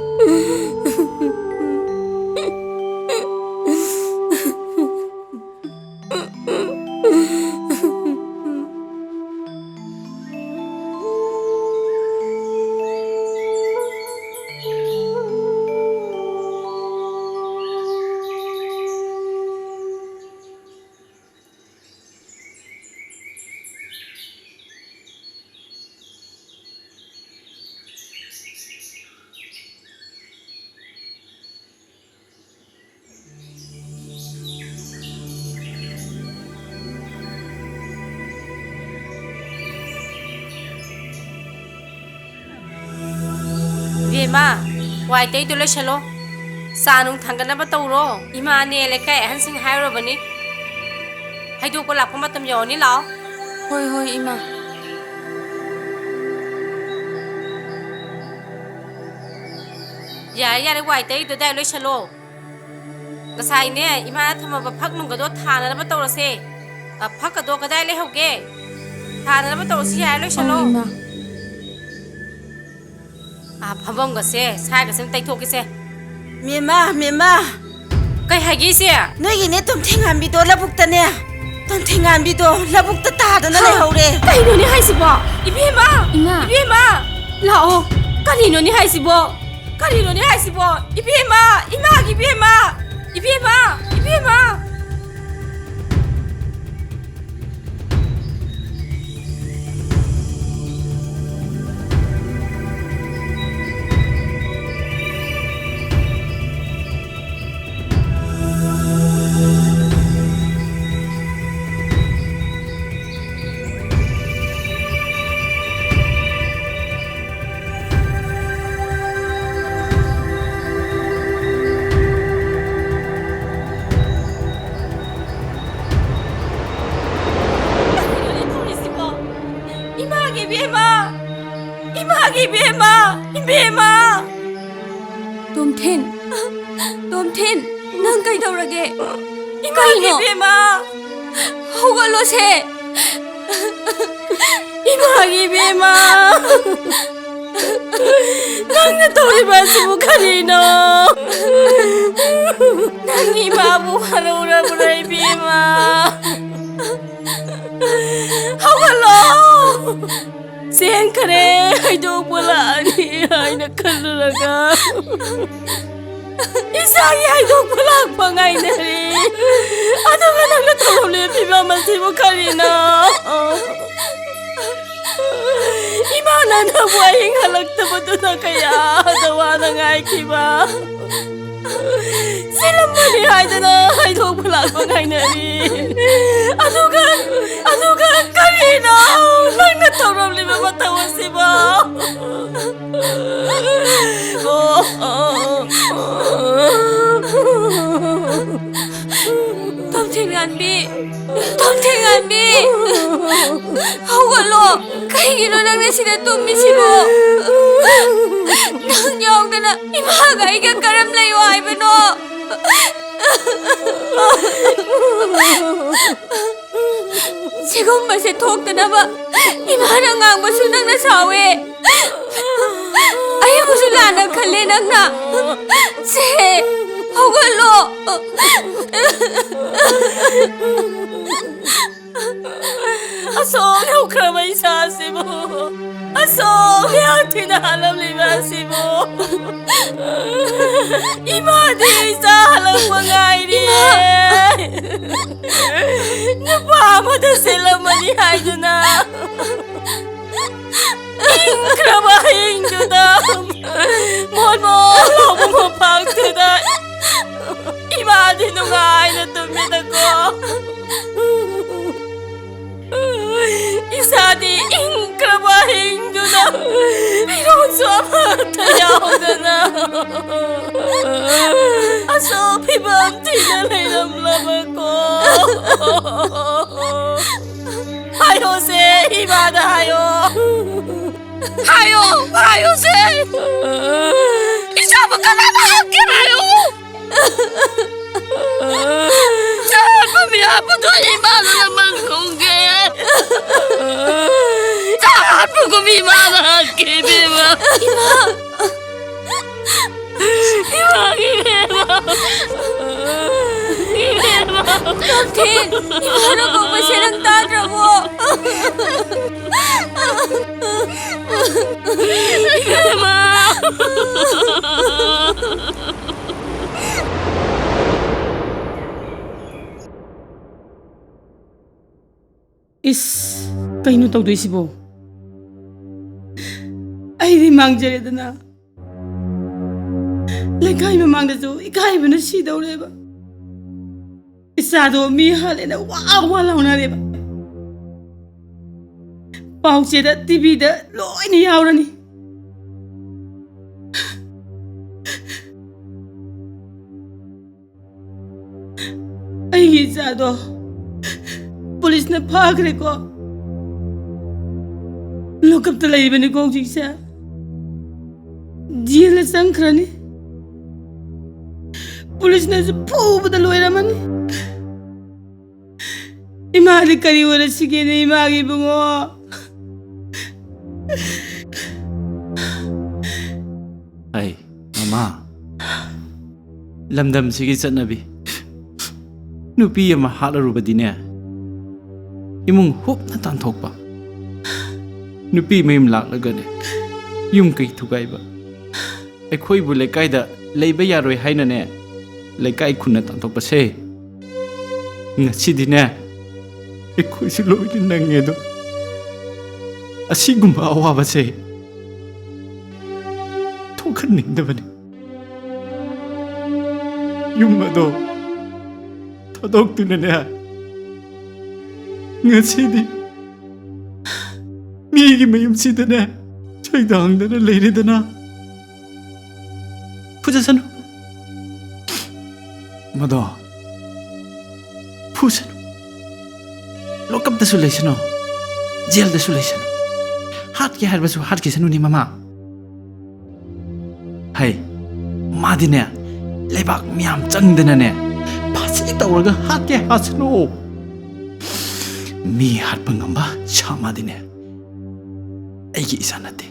ꯏꯕꯦꯝꯃ, ꯋꯥꯏ ꯇꯩꯗꯣ ꯂꯣꯏꯁꯜꯂꯣ꯫ ꯆꯥ ꯅꯨꯡ ꯊꯥꯡꯒꯠꯅꯕ ꯇꯧꯔꯣ꯫ ꯏꯃꯥꯅꯦ ꯂꯩꯀꯥꯏ ꯑꯍꯟꯁꯤꯡ ꯍꯥꯏꯔꯨꯔꯕꯅꯤ꯫ ꯍꯩꯗꯣꯛꯄ ꯂꯥꯛꯄ ꯃꯇꯝ ꯌꯧꯔꯅꯤ, ꯂꯥꯛꯑꯣ꯫ ꯍꯣꯏ, ꯍꯣꯏ, ꯏꯃꯥ꯫ ꯌꯥꯔꯦ, ꯌꯥꯔꯦ, ꯋꯥꯏ ꯇꯩꯗꯣ ꯑꯗꯥꯏ ꯂꯣꯏꯁꯜꯂꯣ꯫ ꯉꯁꯥꯏꯅꯦ, ꯏꯃꯥꯅ ꯊꯝꯃꯕ ꯐꯛ ꯅꯨꯡꯒꯗꯣ ꯊꯥꯅꯅꯕ ꯇꯧꯔꯁꯦ꯫ ꯑ, ꯐꯛꯀꯗꯣ ꯀꯗꯥꯏ ꯂꯩꯍꯧꯒꯦ? ꯊꯥꯅꯅꯕ ꯇꯧꯔꯁꯤ, ꯌꯥꯔꯦ, ꯂꯣꯏꯁꯜꯂꯣ꯫ ꯑꯧ, ꯏꯃꯥ꯫ ꯑꯥ, ꯐꯝꯐꯝꯒꯁꯦ, ꯁꯥꯏꯒꯁꯦ ꯑꯝꯇ ꯇꯩꯊꯣꯛꯀꯦꯁꯦ꯫ ꯃꯦꯝꯃ, ꯃꯦꯝꯃ꯫ ꯀꯩ ꯍꯥꯏꯒꯦ, ꯏꯆꯦ? ꯅꯣꯏꯒꯤꯅꯦ, ꯇꯣꯝꯊꯤꯉꯥꯟꯕꯤꯗꯣ ꯂꯧꯕꯨꯛꯇꯅꯦ꯫ ꯇꯣꯝꯊꯤꯉꯥꯟꯕꯤꯗꯣ ꯂꯧꯕꯨꯛꯇ ꯇꯥꯗꯅ ꯍꯥ? ꯂꯩꯍꯧꯔꯦ꯫ ꯀꯩꯅꯣꯅꯦ ꯍꯥꯏꯁꯤꯕꯣ? ꯏꯕꯦꯝꯃ! ꯏꯃꯥ! ꯏꯕꯦꯝꯃ! ꯂꯥꯛꯑꯣ꯫ ꯀꯔꯤꯅꯣꯅꯦ ꯍꯥꯏꯁꯤꯕꯣ? ꯀꯔꯤꯅꯣꯅꯦ ꯍꯥꯏꯁꯤꯕꯣ? ꯏꯕꯦꯝꯃ! ꯏꯃꯥꯒꯤ ꯏꯕꯦꯝꯃ! ꯏꯕꯦꯝꯃ! ꯏꯕꯦꯝꯃ! ꯀꯔꯤꯅꯣꯅꯦ ꯇꯧꯔꯤꯁꯤꯕꯣ? ꯏꯃꯥꯒꯤ ꯏꯕꯦꯝꯃ! ꯏꯃꯥꯒꯤ ꯏꯕꯦꯝꯃ! ꯏꯕꯦꯝꯃ! ꯇꯣꯝꯊꯤꯟ! ꯇꯣꯝꯊꯤꯟ! ꯅꯪ ꯀꯩꯗꯧꯔꯒꯦ? ꯏꯃꯥꯒꯤ ꯀꯩꯅꯣ? ꯏꯕꯦꯝꯃ! ꯍꯧꯒꯠꯂꯣꯁꯦ! ꯏꯃꯥꯒꯤ ꯏꯕꯦꯝꯃ! ꯅꯪꯅ ꯇꯧꯔꯤꯕ ꯑꯁꯤꯕꯨ ꯀꯔꯤꯅꯣ? ꯅꯪ ꯏꯃꯥꯕꯨ ꯋꯥꯔꯧꯔꯕ꯭ꯔꯥ, ꯏꯕꯦꯝꯃ? ꯍꯧꯒꯠꯂꯣ! ꯆꯦꯟꯈꯔꯦ, ꯍꯥꯏꯗꯣꯛꯄ ꯂꯥꯛꯑꯅꯤ ꯍꯥꯏꯅ ꯈꯜꯂꯨꯔꯒ, ꯏꯆꯥꯒꯤ ꯍꯥꯏꯗꯣꯛꯄ ꯂꯥꯛꯄ ꯉꯥꯏꯅꯔꯤ꯫ ꯑꯗꯨꯒ ꯅꯪꯅ ꯇꯧꯔꯝꯂꯤꯕ ꯐꯤꯕꯝ ꯑꯁꯤꯕꯨ ꯀꯔꯤꯅꯣ? ꯏꯃꯥꯅ ꯅꯪꯕꯨ ꯑꯍꯤꯡ ꯍꯜꯂꯛꯇꯕꯗꯨꯅ ꯀꯌꯥꯗ ꯋꯥꯅ ꯉꯥꯏꯈꯤꯕ꯫ ꯆꯦꯜꯂꯝꯃꯅꯤ ꯍꯥꯏꯗꯅ ꯍꯥꯏꯗꯣꯛꯄ ꯂꯥꯛꯄ ꯉꯥꯏꯅꯔꯤ꯫ ꯑꯗꯨꯒ, ꯑꯗꯨꯒ ꯀꯔꯤꯅꯣ ꯅꯪꯅ ꯇꯧꯔꯝꯂꯤꯕ ꯃꯇꯧ ꯑꯁꯤꯕꯣ? ꯇꯣꯝꯊꯤꯟ ꯉꯥꯟꯕꯤ! ꯇꯣꯝꯊꯤꯟ ꯉꯥꯟꯕꯤ! ꯍꯧꯒꯠꯂꯣ! ꯀꯩꯒꯤꯅꯣ ꯅꯪꯅ ꯁꯤꯗ ꯇꯨꯝꯃꯤꯁꯤꯕꯣ? ꯅꯪ ꯌꯥꯎꯗꯅ ꯏꯃꯥꯒ ꯑꯩꯒ ꯀꯔꯝ ꯂꯩꯌꯣ ꯍꯥꯏꯕꯅꯣ? ꯁꯤꯒꯨꯝꯕꯁꯦ ꯊꯣꯛꯇꯅꯕ ꯏꯃꯥꯅ ꯉꯥꯡꯕꯁꯨ ꯅꯪꯅ ꯁꯥꯎꯋꯦ꯫ ꯑꯩꯕꯨꯁꯨ ꯂꯥꯟꯅ ꯈꯜꯂꯦ ꯅꯪꯅ꯫ ꯁꯦ, ꯍꯧꯒꯠꯂꯣ꯫ ꯑꯁꯨꯛ ꯌꯧꯈ꯭ꯔꯕ ꯏꯁꯥꯁꯤꯕꯨ, ꯑꯁꯨꯛ ꯌꯥꯝ ꯊꯤꯅ ꯍꯥꯜꯂꯝꯂꯤꯕ ꯑꯁꯤꯕꯨ, ꯏꯃꯥꯗꯤ ꯏꯆꯥ ꯍꯜꯂꯛꯄ ꯉꯥꯏꯔꯤ꯫ ꯏꯃꯥ! ꯅꯨꯄꯥ ꯑꯃꯗ ꯆꯦꯜꯂꯝꯃꯅꯤ ꯍꯥꯏꯗꯨꯅ ꯏꯪꯈ꯭ꯔꯕ ꯍꯌꯦꯡꯗꯨꯗ, ꯃꯣꯟ ꯃꯣꯟ ꯂꯥꯎꯕ ꯃꯣꯝꯄꯥꯛꯇꯨꯗ ꯏꯃꯥꯗꯤ ꯅꯨꯡꯉꯥꯏꯅ ꯇꯨꯝꯃꯤꯗꯀꯣ꯫ ꯏꯁꯥꯗꯤ ꯏꯪꯈ꯭ꯔꯕ ꯍꯌꯦꯡꯗꯨꯗ ꯐꯤꯔꯣꯜꯁꯨ ꯑꯃꯠꯇ ꯌꯥꯎꯗꯅ ꯑꯁꯨꯛ ꯐꯤꯕꯝ ꯊꯤꯅ ꯂꯩꯔꯝꯂꯕꯀꯣ꯫ ꯍꯥꯏꯌꯣꯁꯦ, ꯏꯃꯥꯗ ꯍꯥꯏꯌꯣ꯫ ꯍꯥꯏꯌꯣ, ꯍꯥꯏꯌꯣꯁꯦ꯫ ꯏꯆꯥꯕꯨ ꯀꯅꯥꯅ ꯍꯥꯠꯀꯦ ꯍꯥꯏꯌꯣ? ꯆꯥꯕ ꯃꯤꯌꯥꯝꯕꯗꯣ ꯏꯃꯥꯅ ꯂꯃꯟ ꯈꯨꯝꯒꯦ꯫ ꯆꯥꯛ ꯍꯥꯞꯄꯒꯨꯝ ꯏꯃꯥꯅ ꯍꯥꯠꯈ꯭ꯔꯦ, ꯏꯕꯦꯝꯃ꯫ ꯏꯃꯥ! ꯏꯃꯥꯒꯤ ꯏꯕꯦꯝꯃ! ꯏꯕꯦꯝꯃ! ꯀꯥꯞꯊꯦꯟ! ꯏꯃꯥꯅ ꯀꯧꯕꯁꯦ ꯅꯪ ꯇꯥꯗ꯭ꯔꯕꯣ? ꯏꯕꯦꯝꯃ! ꯏꯁ, ꯀꯩꯅꯣ ꯇꯧꯗꯣꯏꯁꯤꯕꯣ? ꯑꯩꯗꯤ ꯃꯥꯡꯖꯔꯦꯗꯅ꯫ ꯂꯩꯀꯥꯏ ꯃꯃꯥꯡꯗꯁꯨ ꯏꯀꯥꯏꯕꯅ ꯁꯤꯗꯧꯔꯦꯕ꯫ ꯏꯆꯥꯗꯣ ꯃꯤ ꯍꯥꯠꯂꯦꯅ ꯋꯥ ꯋꯥ ꯂꯥꯎꯅꯔꯦꯕ꯫ ꯄꯥꯎꯆꯦꯗ, ꯇꯤꯚꯤꯗ ꯂꯣꯏꯅ ꯌꯥꯎꯔꯅꯤ꯫ ꯑꯩꯒꯤ ꯏꯆꯥꯗꯣ ꯄꯨꯂꯤꯁꯅ ꯐꯥꯈ꯭ꯔꯦꯀꯣ꯫ ꯂꯣꯀꯞꯇ ꯂꯩꯕꯅꯤꯀꯣ ꯍꯧꯖꯤꯛꯁꯦ꯫ ꯖꯦꯜꯗ ꯆꯪꯈ꯭ꯔꯅꯤ꯫ ꯄꯨꯂꯤꯁꯅꯁꯨ ꯐꯨꯕꯗ ꯂꯣꯏꯔꯝꯃꯅꯤ꯫ ꯏꯃꯥꯗꯤ ꯀꯔꯤ ꯑꯣꯏꯔꯁꯤꯒꯦꯅꯦ, ꯏꯃꯥꯒꯤ ꯏꯕꯨꯡꯉꯣ? ꯑꯩ, ꯃꯃꯥ, ꯂꯝꯗꯝꯁꯤꯒꯤ ꯆꯠꯅꯕꯤ, ꯅꯨꯄꯤ ꯑꯃ ꯍꯥꯠꯂꯔꯨꯕꯗꯤꯅꯦ, ꯏꯃꯨꯡ ꯍꯨꯞꯅ ꯇꯥꯟꯊꯣꯛꯄ꯫ ꯅꯨꯄꯤ ꯃꯌꯨꯝ ꯂꯥꯛꯂꯒꯅꯦ, ꯌꯨꯝ ꯀꯩ ꯊꯨꯒꯥꯏꯕ꯫ ꯑꯩꯈꯣꯏꯕꯨ ꯂꯩꯀꯥꯏꯗ ꯂꯩꯕ ꯌꯥꯔꯣꯏ ꯍꯥꯏꯅꯅꯦ, ꯂꯩꯀꯥꯏ ꯈꯨꯟꯅ ꯇꯥꯟꯊꯣꯛꯄꯁꯦ꯫ ꯉꯁꯤꯗꯤꯅꯦ, ꯑꯩꯈꯣꯏꯁꯨ ꯂꯣꯏꯅ ꯅꯪꯉꯦ ꯑꯗꯣ꯫ ꯑꯁꯤꯒꯨꯝꯕ ꯑꯋꯥꯕꯁꯦ ꯊꯣꯛꯍꯟꯅꯤꯡꯗꯕꯅꯤ꯫ ꯌꯨꯝ ꯑꯗꯣ ꯊꯥꯗꯣꯛꯇꯨꯅꯅꯦ, ꯉꯁꯤꯗꯤ ꯃꯤꯒꯤ ꯃꯌꯨꯝꯁꯤꯗꯅꯦ ꯁꯩꯗꯥꯡꯗꯅ ꯂꯩꯔꯦꯗꯅ꯫ ꯐꯨꯖꯁꯅꯨ꯫ ꯃꯗꯣ ꯐꯨꯁꯅꯨ꯫ ꯂꯣꯀꯞꯇꯁꯨ ꯂꯩꯁꯅꯨ, ꯖꯦꯜꯗꯁꯨ ꯂꯩꯁꯅꯨ꯫ ꯍꯥꯠꯀꯦ ꯍꯥꯏꯔꯕꯁꯨ ꯍꯥꯠꯈꯤꯁꯅꯨꯅꯦ, ꯃꯃꯥ꯫ ꯍꯩ, ꯃꯥꯗꯤꯅꯦ, ꯂꯩꯕꯥꯛ ꯃꯤꯌꯥꯝ ꯆꯪꯗꯅꯅꯦ, ꯐꯥꯁꯤ ꯇꯧꯔꯒ ꯍꯥꯠꯀꯦ ꯍꯥꯠꯁꯅꯨ꯫ ꯃꯤ ꯍꯥꯠꯄ ꯉꯝꯕ ꯁꯥ ꯃꯥꯗꯤꯅꯦ ꯑꯩꯒꯤ ꯏꯆꯥ ꯅꯠꯇꯦ꯫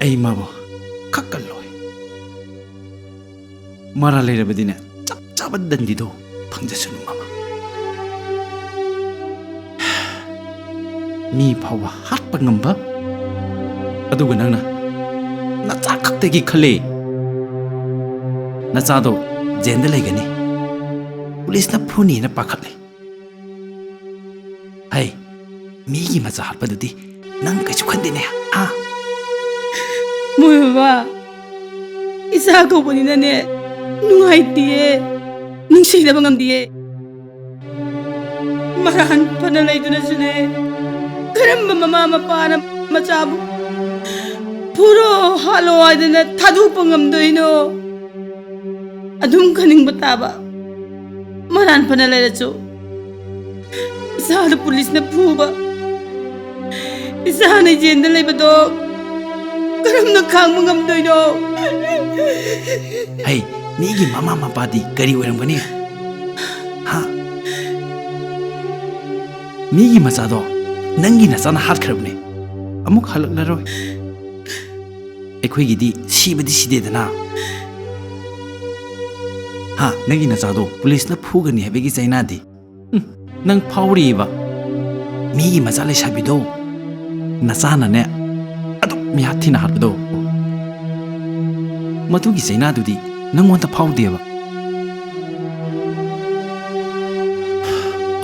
ꯑꯩ ꯃꯥꯕꯨ ꯈꯛ ꯀꯜꯂꯣꯏ꯫ ꯃꯔꯥ ꯂꯩꯔꯕꯗꯤꯅꯦ, ꯆꯞ ꯆꯥꯕ ꯗꯟꯗꯤꯗꯣ ꯐꯪꯖꯁꯅꯨ, ꯃꯃꯥ꯫ ꯃꯤ ꯐꯥꯎꯕ ꯍꯥꯠꯄ ꯉꯝꯕ, ꯑꯗꯨꯒ ꯅꯪꯅ ꯅꯆꯥ ꯈꯛꯇꯒꯤ ꯈꯜꯂꯦ꯫ ꯅꯆꯥꯗꯣ ꯖꯦꯟꯗ ꯂꯩꯒꯅꯤ, ꯄꯨꯂꯤꯁꯅ ꯐꯨꯅꯤꯅ ꯄꯥꯈꯠꯂꯤ꯫ ꯍꯩ, ꯃꯤꯒꯤ ꯃꯆꯥ ꯍꯥꯠꯄꯗꯨꯗꯤ ꯅꯪ ꯀꯩꯁꯨ ꯈꯟꯗꯦꯅꯦ, ꯍꯥ? ꯃꯣꯏ ꯕꯕꯥ, ꯏꯆꯥ ꯀꯧꯕꯅꯤꯅꯅꯦ, ꯅꯨꯡꯉꯥꯏꯇꯤꯌꯦ, ꯅꯨꯡꯁꯤꯗꯕ ꯉꯝꯗꯤꯌꯦ꯫ ꯃꯔꯥꯟ ꯐꯅ ꯂꯩꯗꯨꯅꯁꯨꯅꯦ, ꯀꯔꯝꯕ ꯃꯃꯥ ꯃꯄꯥꯅ ꯃꯆꯥꯕꯨ ꯐꯨꯔꯣ, ꯍꯥꯠꯂꯣ ꯍꯥꯏꯗꯅ ꯊꯥꯗꯣꯛꯄ ꯉꯝꯗꯣꯏꯅꯣ? ꯑꯗꯨꯝ ꯈꯟꯅꯤꯡꯕ ꯇꯥꯕ꯫ ꯃꯔꯥꯟ ꯐꯅ ꯂꯩꯔꯁꯨ ꯏꯆꯥꯗ ꯄꯨꯂꯤꯁꯅ ꯐꯨꯕ, ꯏꯆꯥꯅ ꯖꯦꯟꯗ ꯂꯩꯕꯗꯣ ꯀꯔꯝꯅ ꯈꯥꯡꯕ ꯉꯝꯗꯣꯏꯅꯣ? ꯍꯩ, ꯃꯤꯒꯤ ꯃꯃꯥ ꯃꯄꯥꯗꯤ ꯀꯔꯤ ꯑꯣꯏꯔꯝꯒꯅꯤ? ꯍꯥ? ꯃꯤꯒꯤ ꯃꯆꯥꯗꯣ ꯅꯪꯒꯤ ꯅꯆꯥꯅ ꯍꯥꯠꯈ꯭ꯔꯕꯅꯦ, ꯑꯃꯨꯛ ꯍꯜꯂꯛꯂꯔꯣꯏ꯫ ꯑꯩꯈꯣꯏꯒꯤꯗꯤ ꯁꯤꯕꯗꯤ ꯁꯤꯗꯦꯗꯅ꯫ ꯍꯥ, ꯅꯪꯒꯤ ꯅꯆꯥꯗꯣ ꯄꯨꯂꯤꯁꯅ ꯐꯨꯒꯅꯤ ꯍꯥꯏꯕꯒꯤ ꯆꯩꯅꯥꯗꯤ, ꯎꯝ, ꯅꯪ ꯐꯥꯎꯔꯤꯕ? ꯃꯤꯒꯤ ꯃꯆꯥ ꯂꯩꯁꯥꯕꯤꯗꯣ ꯅꯆꯥꯅꯅꯦ ꯑꯗꯨꯛ ꯃꯤꯍꯥꯠ ꯊꯤꯅ ꯍꯥꯠꯄꯗꯣ, ꯃꯗꯨꯒꯤ ꯆꯩꯅꯥꯗꯨꯗꯤ ꯅꯪꯉꯣꯟꯗ ꯐꯥꯎꯗꯦꯕ꯫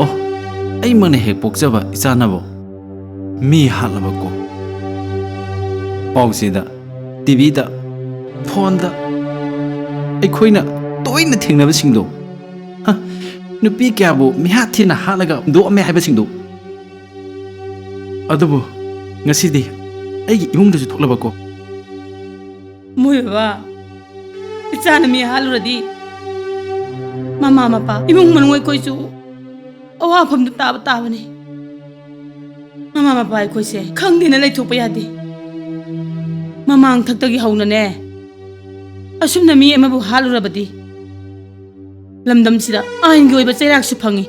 ꯑꯣ, ꯑꯩꯃꯛꯅ ꯍꯦꯛ ꯄꯣꯛꯆꯕ ꯏꯆꯥꯅꯕꯨ ꯃꯤ ꯍꯥꯠꯂꯕꯀꯣ? ꯄꯥꯎꯆꯦꯗ, ꯇꯤꯚꯤꯗ, ꯐꯣꯟꯗ ꯑꯩꯈꯣꯏꯅ ꯇꯣꯏꯅ ꯊꯦꯡꯅꯕꯁꯤꯡꯗꯣ, ꯍ, ꯅꯨꯄꯤ ꯀꯌꯥꯕꯨ ꯃꯤꯍꯥꯠ ꯊꯤꯅ ꯍꯥꯠꯂꯒ ꯍꯨꯟꯗꯣꯛꯑꯝꯃꯦ ꯍꯥꯏꯕꯁꯤꯡꯗꯣ꯫ ꯑꯗꯨꯕꯨ ꯉꯁꯤꯗꯤ ꯑꯩꯒꯤ ꯏꯃꯨꯡꯗꯁꯨ ꯊꯣꯛꯂꯕꯀꯣ? ꯃꯣꯏ ꯕꯕꯥ, ꯏꯆꯥꯅ ꯃꯤ ꯍꯥꯠꯂꯨꯔꯗꯤ ꯃꯃꯥ ꯃꯄꯥ, ꯏꯃꯨꯡ ꯃꯅꯨꯡ ꯑꯩꯈꯣꯏꯁꯨ ꯑꯋꯥꯐꯝꯗꯨ ꯇꯥꯕ ꯇꯥꯕꯅꯤ꯫ ꯃꯃꯥ ꯃꯄꯥ ꯑꯩꯈꯣꯏꯁꯦ ꯈꯪꯗꯦꯅ ꯂꯩꯊꯣꯛꯄ ꯌꯥꯗꯦ꯫ ꯃꯃꯥꯡ ꯊꯛꯇꯒꯤ ꯍꯧꯅꯅꯦ, ꯑꯁꯨꯝꯅ ꯃꯤ ꯑꯃꯕꯨ ꯍꯥꯠꯂꯨꯔꯕꯗꯤ ꯂꯝꯗꯝꯁꯤꯗ ꯑꯥꯏꯟꯒꯤ ꯑꯣꯏꯕ ꯆꯩꯔꯥꯛꯁꯨ ꯐꯪꯏ꯫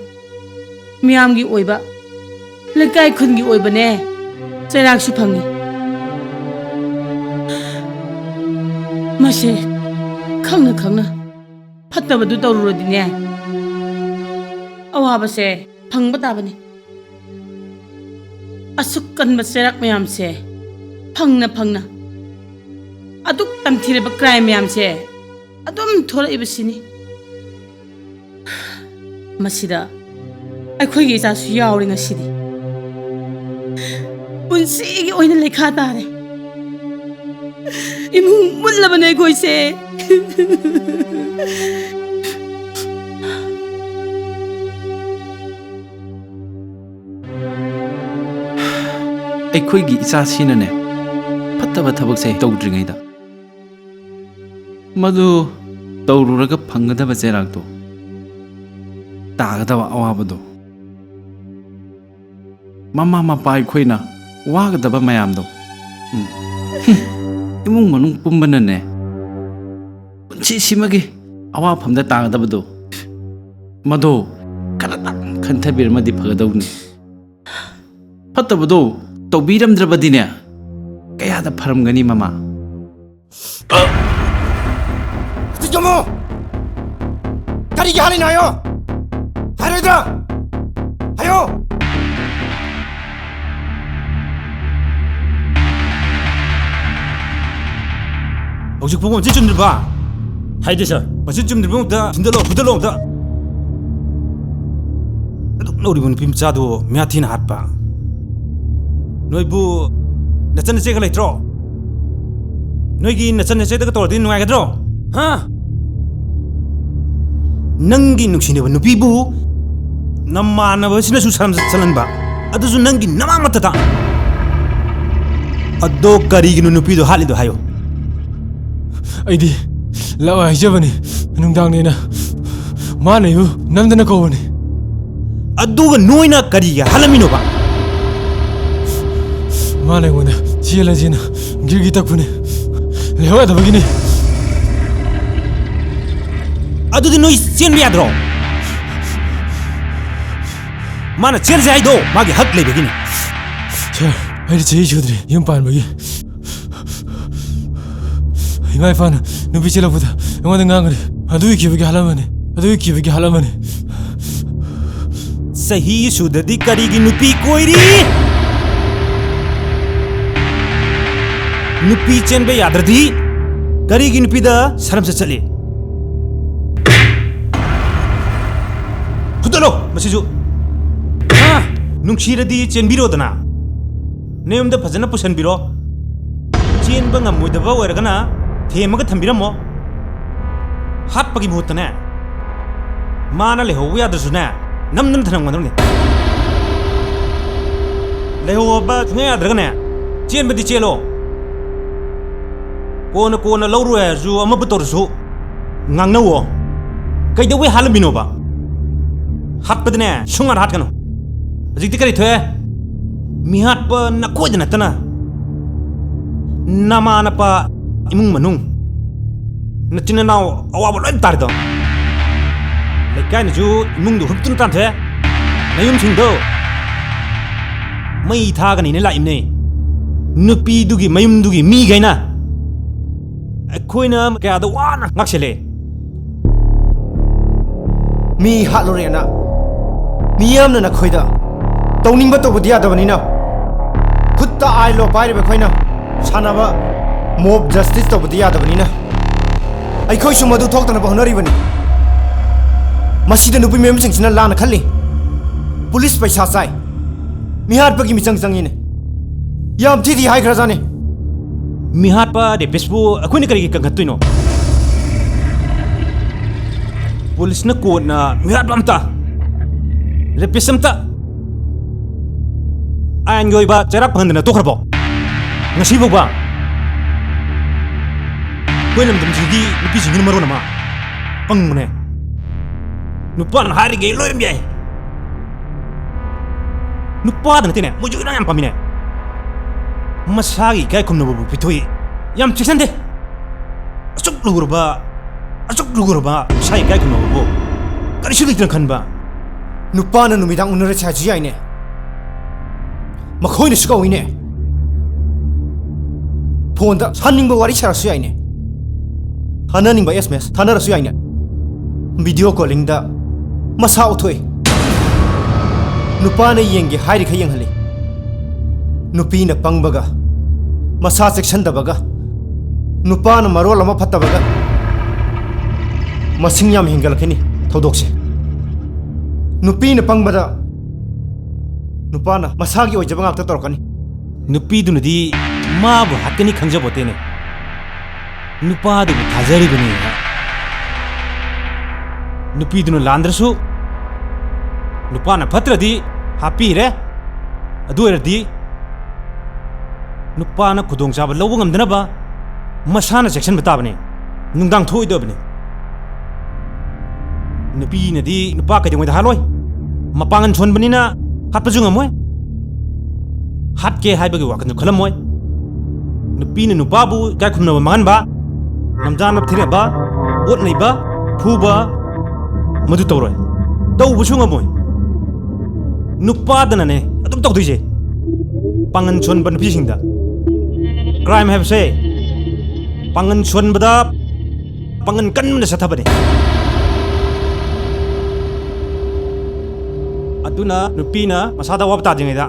ꯃꯤꯌꯥꯝꯒꯤ ꯑꯣꯏꯕ, ꯂꯩꯀꯥꯏ ꯈꯨꯟꯒꯤ ꯑꯣꯏꯕꯅꯦ ꯆꯩꯔꯥꯛꯁꯨ ꯐꯪꯉꯤ꯫ ꯃꯁꯦ ꯈꯪꯅ ꯈꯪꯅ ꯐꯠꯇꯕꯗꯨ ꯇꯧꯔꯨꯔꯗꯤꯅꯦ, ꯑꯋꯥꯕꯁꯦ ꯐꯪꯕ ꯇꯥꯕꯅꯤ꯫ ꯑꯁꯨꯛ ꯀꯟꯕ ꯆꯩꯔꯥꯛ ꯃꯌꯥꯝꯁꯦ ꯐꯪꯅ ꯐꯪꯅ, ꯑꯗꯨꯛ ꯇꯝꯊꯤꯔꯕ ꯀ꯭ꯔꯥꯏꯝ ꯃꯌꯥꯝꯁꯦ ꯑꯗꯨꯝ ꯊꯣꯔꯛꯏꯕꯁꯤꯅꯤ꯫ ꯃꯁꯤꯗ ꯑꯩꯈꯣꯏꯒꯤ ꯏꯆꯥꯁꯨ ꯌꯥꯎꯔꯦ ꯉꯁꯤꯗꯤ꯫ ꯄꯨꯟꯁꯤꯒꯤ ꯑꯣꯏꯅ ꯂꯩꯈꯥ ꯇꯥꯔꯦ꯫ ꯏꯃꯨꯡ ꯃꯨꯠꯂꯕꯅꯦ ꯑꯩꯈꯣꯏꯁꯦ꯫ ꯑꯩꯈꯣꯏꯒꯤ ꯏꯆꯥꯁꯤꯅꯅꯦ, ꯐꯠꯇꯕ ꯊꯕꯛꯁꯦ ꯇꯧꯗ꯭ꯔꯤꯉꯩꯗ, ꯃꯗꯨ ꯇꯧꯔꯨꯔꯒ ꯐꯪꯒꯗꯕ ꯆꯩꯔꯥꯛꯇꯣ, ꯇꯥꯒꯗꯕ ꯑꯋꯥꯕꯗꯣ, ꯃꯃꯥ ꯃꯄꯥ ꯑꯩꯈꯣꯏꯅ ꯋꯥꯒꯗꯕ ꯃꯌꯥꯝꯗꯣ, ꯎꯝ, ꯏꯃꯨꯡ ꯃꯅꯨꯡ ꯄꯨꯝꯕꯅꯅꯦ, ꯄꯨꯟꯁꯤꯁꯤꯃꯒꯤ ꯑꯋꯥꯐꯝꯗ ꯇꯥꯒꯗꯕꯗꯣ, ꯃꯗꯣ ꯈꯔꯇꯪ ꯈꯟꯊꯕꯤꯔꯝꯃꯗꯤ ꯐꯒꯗꯧꯅꯤ꯫ ꯐꯠꯇꯕꯗꯣ ꯇꯧꯕꯤꯔꯝꯗ꯭ꯔꯕꯗꯤꯅꯦ, ꯀꯌꯥꯗ ꯐꯔꯝꯒꯅꯤ, ꯃꯃꯥ? ꯍꯧꯖꯤꯛ ꯆꯨꯝꯃꯣ! ꯀꯔꯤꯒꯤ ꯍꯥꯏꯔꯤꯅꯣ ꯍꯥꯏꯌꯣ! ꯍꯥꯏꯔꯣꯏꯗ꯭ꯔꯥ? ꯍꯥꯏꯌꯣ! ꯍꯧꯖꯤꯛ ꯐꯥꯎꯕ ꯃꯆꯤꯟ ꯆꯨꯝꯗ꯭ꯔꯤꯕ? ꯍꯥꯏꯗꯦ, ꯁꯥꯔ꯫ ꯃꯆꯤꯟ ꯆꯨꯝꯗ꯭ꯔꯤꯕ ꯑꯝꯇ ꯐꯨꯗꯠꯂꯣ, ꯐꯨꯗꯠꯂꯣ ꯑꯝꯇ꯫ ꯑꯗꯨꯛ ꯅꯧꯔꯤꯕ ꯅꯨꯄꯤ ꯃꯆꯥꯗꯨ ꯃꯌꯥ ꯊꯤꯅ ꯍꯥꯠꯄ꯫ ꯅꯣꯏꯕꯨ ꯅꯆꯟ ꯅꯆꯦꯒ ꯂꯩꯇ꯭ꯔꯣ? ꯅꯣꯏꯒꯤ ꯅꯆꯟ ꯅꯆꯦꯗꯒ ꯇꯧꯔꯗꯤ ꯅꯨꯡꯉꯥꯏꯒꯗ꯭ꯔꯣ? ꯍꯥ? ꯅꯪꯒꯤ ꯅꯨꯡꯁꯤꯅꯕ ꯅꯨꯄꯤꯕꯨ ꯅꯃꯥꯟꯅꯕꯁꯤꯅꯁꯨ ꯁꯔꯝ ꯆꯠꯍꯟꯕ, ꯑꯗꯨꯁꯨ ꯅꯪꯒꯤ ꯅꯃꯥꯡ ꯃꯠꯇꯗ꯫ ꯑꯗꯣ ꯀꯔꯤꯒꯤꯅꯣ ꯅꯨꯄꯤꯗꯣ ꯍꯥꯠꯂꯤꯗꯣ ꯍꯥꯏꯌꯣ꯫ ꯑꯩꯗꯤ ꯂꯋꯥꯏ ꯍꯥꯏꯖꯕꯅꯤ, ꯅꯨꯡꯗꯥꯡꯅꯦꯅ ꯃꯥꯅ ꯑꯩꯕꯨ ꯅꯝꯗꯅ ꯀꯧꯕꯅꯤ꯫ ꯑꯗꯨꯒ ꯅꯣꯏꯅ ꯀꯔꯤꯒꯤ ꯍꯥꯠꯂꯝꯃꯤꯅꯣꯕ? ꯃꯥꯅ ꯑꯩꯉꯣꯟꯗ ꯆꯦꯜꯂꯁꯦꯅ ꯒꯤꯔꯒꯤ ꯇꯛꯄꯅꯤ, ꯂꯩꯍꯧ ꯌꯥꯗꯕꯒꯤꯅꯤ꯫ ꯑꯗꯨꯗꯤ ꯅꯣꯏ ꯆꯦꯟꯕ ꯌꯥꯗ꯭ꯔꯣ? ꯃꯥꯅ ꯆꯦꯟꯁꯦ ꯍꯥꯏꯗꯣ ꯃꯥꯒꯤ ꯍꯛ ꯂꯩꯕꯒꯤꯅꯤ꯫ ꯁꯥꯔ, ꯑꯩꯗꯤ ꯆꯍꯤ ꯁꯨꯗ꯭ꯔꯤ ꯌꯨꯝ ꯄꯥꯟꯕꯒꯤ꯫ ꯏꯃꯥ ꯏꯄꯥꯅ ꯅꯨꯄꯤ ꯆꯦꯜꯂꯛꯄꯗ ꯑꯩꯉꯣꯟꯗ ꯉꯥꯡꯒꯅꯤ꯫ ꯑꯗꯨꯒꯤ ꯀꯤꯕꯒꯤ ꯍꯥꯠꯂꯝꯕꯅꯤ꯫ ꯑꯗꯨꯒꯤ ꯀꯤꯕꯒꯤ ꯍꯥꯠꯂꯝꯕꯅꯤ꯫ ꯆꯍꯤ ꯁꯨꯗ꯭ꯔꯗꯤ ꯀꯔꯤꯒꯤ ꯅꯨꯄꯤ ꯀꯣꯏꯔꯤ? ꯅꯨꯄꯤ ꯆꯦꯟꯕ ꯌꯥꯗ꯭ꯔꯗꯤ ꯀꯔꯤꯒꯤ ꯅꯨꯄꯤꯗ ꯁꯔꯝꯆꯠ ꯆꯠꯂꯤ? ꯐꯨꯠꯇꯠꯂꯣ ꯃꯁꯤꯁꯨ꯫ ꯍꯥ? ꯅꯨꯡꯁꯤꯔꯗꯤ ꯆꯦꯟꯕꯤꯔꯣꯗꯅ꯫ ꯅꯌꯨꯝꯗ ꯐꯖꯅ ꯄꯨꯁꯟꯕꯤꯔꯣ꯫ ꯆꯦꯟꯕ ꯉꯝꯃꯣꯏꯗꯕ ꯑꯣꯏꯔꯒꯅ ꯊꯦꯝꯃꯒ ꯊꯝꯕꯤꯔꯝꯃꯣ꯫ ꯍꯥꯠꯄꯒꯤ ꯃꯍꯨꯠꯇꯅꯦ, ꯃꯥꯅ ꯂꯩꯍꯧꯕ ꯌꯥꯗ꯭ꯔꯁꯨꯅꯦ, ꯅꯝꯗꯅ ꯊꯅꯝꯒꯗꯕꯅꯤ꯫ ꯂꯩꯍꯧꯕ ꯁꯨꯡꯌꯥ ꯌꯥꯗ꯭ꯔꯒꯅꯦ, ꯆꯦꯟꯕꯗꯤ ꯆꯦꯜꯂꯣ꯫ ꯀꯣꯟꯅ ꯀꯣꯟꯅ ꯂꯧꯔꯣꯏ ꯍꯥꯏꯔꯁꯨ, ꯑꯃꯕꯨ ꯇꯧꯔꯁꯨ, ꯉꯥꯡꯅꯧꯋꯣ꯫ ꯀꯩꯗꯧꯕꯩ ꯍꯥꯠꯂꯝꯃꯤꯅꯣꯕ? ꯍꯥꯠꯄꯗꯅꯦ, ꯁꯨꯡꯍꯥꯠ ꯍꯥꯠꯀꯅꯨ꯫ ꯍꯧꯖꯤꯛꯇꯤ ꯀꯔꯤ ꯊꯣꯛꯑꯦ? ꯃꯤꯍꯥꯠꯄ ꯅꯈꯣꯏꯗ ꯅꯠꯇꯅ, ꯅꯃꯥ ꯅꯄꯥ, ꯏꯃꯨꯡ ꯃꯅꯨꯡ, ꯅꯆꯤꯟ ꯅꯅꯥꯎ ꯑꯋꯥꯕ ꯂꯣꯏ ꯇꯥꯔꯦꯗꯣ꯫ ꯂꯩꯀꯥꯏꯅꯁꯨ ꯏꯃꯨꯡꯗꯨ ꯍꯨꯞꯇꯨꯅ ꯇꯥꯟꯊꯣꯛꯑꯦ꯫ ꯅꯌꯨꯝꯁꯤꯡꯗꯣ ꯃꯩ ꯊꯥꯒꯅꯤꯅ ꯂꯥꯛꯏꯕꯅꯦ꯫ ꯅꯨꯄꯤꯗꯨꯒꯤ ꯃꯌꯨꯝꯗꯨꯒꯤ ꯃꯤꯈꯩꯅ ꯑꯩꯈꯣꯏꯅ ꯀꯌꯥꯗ ꯋꯥꯅ ꯉꯥꯛꯁꯦꯜꯂꯦ꯫ ꯃꯤ ꯍꯥꯠꯂꯨꯔꯦꯅ ꯃꯤꯌꯥꯝꯅ ꯅꯈꯣꯏꯗ ꯇꯧꯅꯤꯡꯕ ꯇꯧꯕꯗꯤ ꯌꯥꯗꯕꯅꯤꯅ, ꯈꯨꯠꯇ ꯑꯥꯏꯟ ꯂꯣ ꯄꯥꯏꯔꯤꯕ ꯑꯩꯈꯣꯏꯅ ꯁꯥꯟꯅꯕ ꯃꯣꯕ ꯖꯁꯇꯤꯁ ꯇꯧꯕꯗꯤ ꯌꯥꯗꯕꯅꯤꯅ, ꯑꯩꯈꯣꯏꯁꯨ ꯃꯗꯨ ꯊꯣꯛꯇꯅꯕ ꯍꯣꯠꯅꯔꯤꯕꯅꯤ꯫ ꯃꯁꯤꯗ ꯅꯨꯄꯤ ꯃꯌꯨꯝꯁꯤꯡꯁꯤꯅ ꯂꯥꯟꯅ ꯈꯜꯂꯤ꯫ ꯄꯨꯂꯤꯁ ꯄꯩꯁꯥ ꯆꯥꯏ, ꯃꯤꯍꯥꯠꯄꯒꯤ ꯃꯤꯆꯪ ꯆꯪꯉꯤꯅꯦ꯫ ꯌꯥꯝ ꯊꯤ ꯊꯤ ꯍꯥꯏꯈ꯭ꯔꯖꯥꯠꯅꯤ꯫ ꯃꯤꯍꯥꯠꯄ ꯔꯦꯄꯤꯁꯄꯨ ꯑꯩꯈꯣꯏꯅ ꯀꯔꯤꯒꯤ ꯀꯟꯈꯠꯇꯣꯏꯅꯣ? ꯄꯨꯂꯤꯁꯅ ꯀꯣꯟꯅ ꯃꯤꯍꯥꯠꯄ ꯑꯝꯇ, ꯔꯦꯄꯤꯁ ꯑꯝꯇ ꯑꯥꯏꯟꯒꯤ ꯑꯣꯏꯕ ꯆꯩꯔꯥꯛ ꯐꯪꯍꯟꯗꯅ ꯇꯣꯛꯈ꯭ꯔꯕꯣ? ꯉꯁꯤ ꯐꯥꯎꯕ ꯑꯩꯈꯣꯏ ꯂꯝꯗꯝꯁꯤꯒꯤ ꯅꯨꯄꯤꯁꯤꯡꯁꯤꯅ ꯃꯔꯣꯟ ꯑꯃ ꯄꯪꯕꯅꯦ꯫ ꯅꯨꯄꯥꯅ ꯍꯥꯏꯔꯤꯈꯩ ꯂꯣꯏ ꯌꯥꯏ꯫ ꯅꯨꯄꯥꯗ ꯅꯠꯇꯦꯅꯦ, ꯃꯣꯏꯁꯨ ꯏꯔꯥꯡ ꯌꯥꯝ ꯄꯥꯝꯃꯤꯅꯦ꯫ ꯃꯁꯥꯒꯤ ꯏꯀꯥꯏ ꯈꯨꯝꯅꯕꯕꯨ ꯄꯤꯊꯣꯛꯏ꯫ ꯌꯥꯝ ꯆꯦꯛꯁꯤꯟꯗꯦ꯫ ꯑꯁꯨꯛ ꯂꯨꯔꯕ, ꯑꯁꯨꯛ ꯂꯨꯔꯕ ꯏꯁꯥ ꯏꯀꯥꯏ ꯈꯨꯝꯅꯕꯕꯨ ꯀꯔꯤꯁꯨ ꯂꯩꯇꯅ ꯈꯟꯕ꯫ ꯅꯨꯄꯥꯅ ꯅꯨꯃꯤꯗꯥꯡ ꯎꯅꯔꯁꯦ ꯍꯥꯏꯁꯨ ꯌꯥꯏꯅꯦ꯫ ꯃꯈꯣꯏꯅꯁꯨ ꯀꯧꯏꯅꯦ꯫ ꯐꯣꯟꯗ ꯁꯥꯅꯤꯡꯕ ꯋꯥꯔꯤ ꯁꯥꯔꯁꯨ ꯌꯥꯏꯅꯦ꯫ ꯊꯥꯅꯅꯤꯡꯕ ꯑꯦꯁ ꯑꯦꯝ ꯑꯦꯁ ꯊꯥꯅꯔꯁꯨ ꯌꯥꯏꯅꯦ꯫ ꯚꯤꯗꯤꯑꯣ ꯀꯣꯂꯤꯡꯗ ꯃꯁꯥ ꯎꯠꯊꯣꯛꯏ꯫ ꯅꯨꯄꯥꯅ ꯌꯦꯡꯒꯦ ꯍꯥꯏꯔꯤꯈꯩ ꯌꯦꯡꯍꯜꯂꯤ꯫ ꯅꯨꯄꯤꯅ ꯄꯪꯕꯒ, ꯃꯁꯥ ꯆꯦꯛꯁꯤꯟꯗꯕꯒ, ꯅꯨꯄꯥꯅ ꯃꯔꯣꯜ ꯑꯃ ꯐꯠꯇꯕꯒ, ꯃꯁꯤꯡ ꯌꯥꯝ ꯍꯦꯟꯒꯠꯂꯛꯈꯤꯅꯤ ꯊꯧꯗꯣꯛꯁꯦ꯫ ꯅꯨꯄꯤꯅ ꯄꯪꯕꯗ ꯅꯨꯄꯥꯅ ꯃꯁꯥꯒꯤ ꯑꯣꯏꯖꯕ ꯉꯥꯛꯇ ꯇꯧꯔꯛꯀꯅꯤ꯫ ꯅꯨꯄꯤꯗꯨꯅꯗꯤ ꯃꯥꯕꯨ ꯍꯥꯠꯀꯅꯤ ꯈꯪꯖꯕꯣꯠꯇꯦꯅꯦ꯫ ꯅꯨꯄꯥꯗꯨꯕꯨ ꯊꯥꯖꯔꯤꯕꯅꯤ꯫ ꯅꯨꯄꯤꯗꯨꯅ ꯂꯥꯟꯗ꯭ꯔꯁꯨ, ꯅꯨꯄꯥꯅ ꯐꯠꯇ꯭ꯔꯗꯤ ꯍꯥꯠꯄꯤꯔꯦ꯫ ꯑꯗꯨ ꯑꯣꯏꯔꯗꯤ ꯅꯨꯄꯥꯅ ꯈꯨꯗꯣꯡꯆꯥꯕ ꯂꯧꯕ ꯉꯝꯗꯅꯕ ꯃꯁꯥꯅ ꯆꯦꯛꯁꯤꯟꯕ ꯇꯥꯕꯅꯤ꯫ ꯅꯨꯡꯗꯥꯡ ꯊꯣꯛꯑꯣꯏꯗꯕꯅꯤ꯫ ꯅꯨꯄꯤꯅꯗꯤ ꯅꯨꯄꯥ ꯀꯩꯗꯧꯉꯩꯗ ꯍꯥꯠꯂꯣꯏ꯫ ꯃꯄꯥꯡꯒꯜ ꯁꯣꯟꯕꯅꯤꯅ ꯍꯥꯠꯄꯁꯨ ꯉꯝꯃꯣꯏ꯫ ꯍꯥꯠꯀꯦ ꯍꯥꯏꯕꯒꯤ ꯋꯥꯈꯜꯁꯨ ꯈꯜꯂꯝꯃꯣꯏ꯫ ꯅꯨꯄꯤꯅ ꯅꯨꯄꯥꯕꯨ ꯏꯀꯥꯏ ꯈꯨꯝꯅꯕ ꯃꯥꯡꯍꯟꯕ, ꯅꯝꯖꯥꯅ ꯊꯤꯔꯕ, ꯑꯣꯠ ꯅꯩꯕ, ꯐꯨꯕ, ꯃꯗꯨ ꯇꯧꯔꯣꯏ꯫ ꯇꯧꯕꯁꯨ ꯉꯝꯃꯣꯏ꯫ ꯅꯨꯄꯥꯗꯅꯅꯦ ꯑꯗꯨꯝ ꯇꯧꯗꯣꯏꯁꯦ꯫ ꯄꯥꯡꯒꯜ ꯁꯣꯟꯕ ꯅꯨꯄꯤꯁꯤꯡꯗ꯫ ꯀ꯭ꯔꯥꯏꯝ ꯍꯥꯏꯕꯁꯦ ꯄꯥꯡꯒꯜ ꯁꯣꯟꯕꯗ ꯄꯥꯡꯒꯜ ꯀꯟꯕꯅ ꯆꯠꯊꯕꯅꯤ꯫ ꯑꯗꯨꯅ ꯅꯨꯄꯤꯅ ꯃꯁꯥꯗ ꯑꯋꯥꯕ ꯇꯥꯗ꯭ꯔꯤꯉꯩꯗ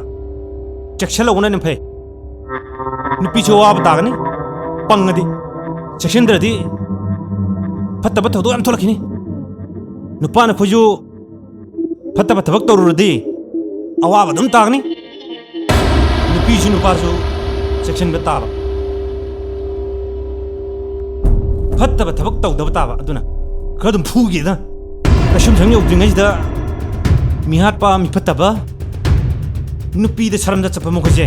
ꯆꯦꯛꯁꯤꯜꯍꯧꯕꯅ ꯍꯦꯟꯅ ꯐꯩ꯫ ꯅꯨꯄꯤꯁꯨ ꯑꯋꯥꯕ ꯇꯥꯒꯅꯤ, ꯄꯪꯉꯗꯤ꯫ ꯆꯦꯛꯁꯤꯟꯗ꯭ꯔꯗꯤ ꯐꯠꯇꯕ ꯊꯧꯗꯣꯛ ꯌꯥꯝ ꯊꯣꯛꯂꯛꯈꯤꯅꯤ꯫ ꯅꯨꯄꯥꯅ ꯑꯩꯈꯣꯏꯁꯨ ꯐꯠꯇꯕ ꯊꯕꯛ ꯇꯧꯔꯨꯔꯗꯤ ꯑꯋꯥꯕ ꯑꯗꯨꯝ ꯇꯥꯒꯅꯤ꯫ ꯅꯨꯄꯤꯁꯨ ꯅꯨꯄꯥꯁꯨ ꯆꯦꯛꯁꯤꯟꯕ ꯇꯥꯕ꯫ ꯐꯠꯇꯕ ꯊꯕꯛ ꯇꯧꯗꯕ ꯇꯥꯕ꯫ ꯑꯗꯨꯅ ꯈꯔ ꯑꯗꯨꯝ ꯐꯨꯒꯦꯗ꯫ ꯀꯩꯁꯨꯝꯁꯪ ꯌꯧꯗ꯭ꯔꯤꯉꯩꯁꯤꯗ ꯃꯤꯍꯥꯠꯄ, ꯃꯤꯐꯠꯇꯕ, ꯅꯨꯄꯤꯗ ꯁꯔꯝꯗ ꯆꯠꯄ ꯃꯈꯣꯏꯁꯦ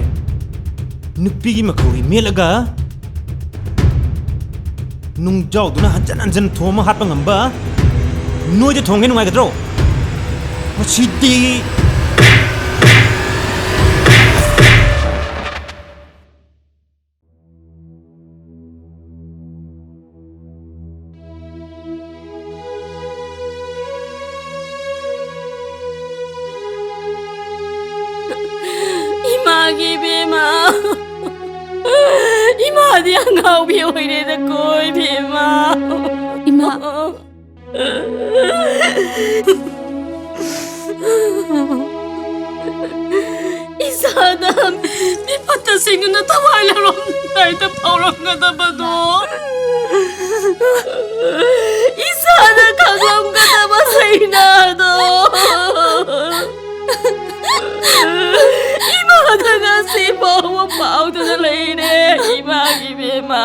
ꯅꯨꯄꯤꯒꯤ ꯃꯈꯧꯔꯤ ꯃꯦꯠꯂꯒ ꯅꯨꯡꯖꯥꯎꯗꯨꯅ ꯍꯟꯖꯟ ꯍꯟꯖꯟ ꯊꯣꯝꯃ ꯍꯥꯠꯄ ꯉꯝꯕ ꯅꯣꯏꯗ ꯊꯣꯝꯒꯦ ꯅꯨꯡꯉꯥꯏꯒꯗ꯭ꯔꯣ? ꯃꯁꯤꯗꯤ ꯏꯕꯦꯝꯃ, ꯏꯃꯥꯗꯤ ꯑꯉꯥꯎꯕꯤ ꯑꯣꯏꯔꯦꯗꯀꯣ ꯏꯕꯦꯝꯃ꯫ ꯏꯃꯥ꯫ ꯏꯁꯥꯗ ꯃꯤꯐꯠꯇꯁꯤꯡꯗꯨꯅ ꯊꯋꯥꯏ ꯂꯧꯔꯝꯗꯥꯏꯗ ꯐꯥꯎꯔꯝꯒꯗꯕꯗꯣ, ꯏꯁꯥꯗ ꯈꯪꯂꯝꯒꯗꯕ ꯁꯩꯅꯥꯗꯣ ꯏꯃꯥꯗ ꯉꯁꯤ ꯐꯥꯎꯕ ꯐꯥꯎꯗꯨꯅ ꯂꯩꯔꯦ꯫ ꯏꯃꯥꯒꯤ ꯏꯕꯦꯝꯃ,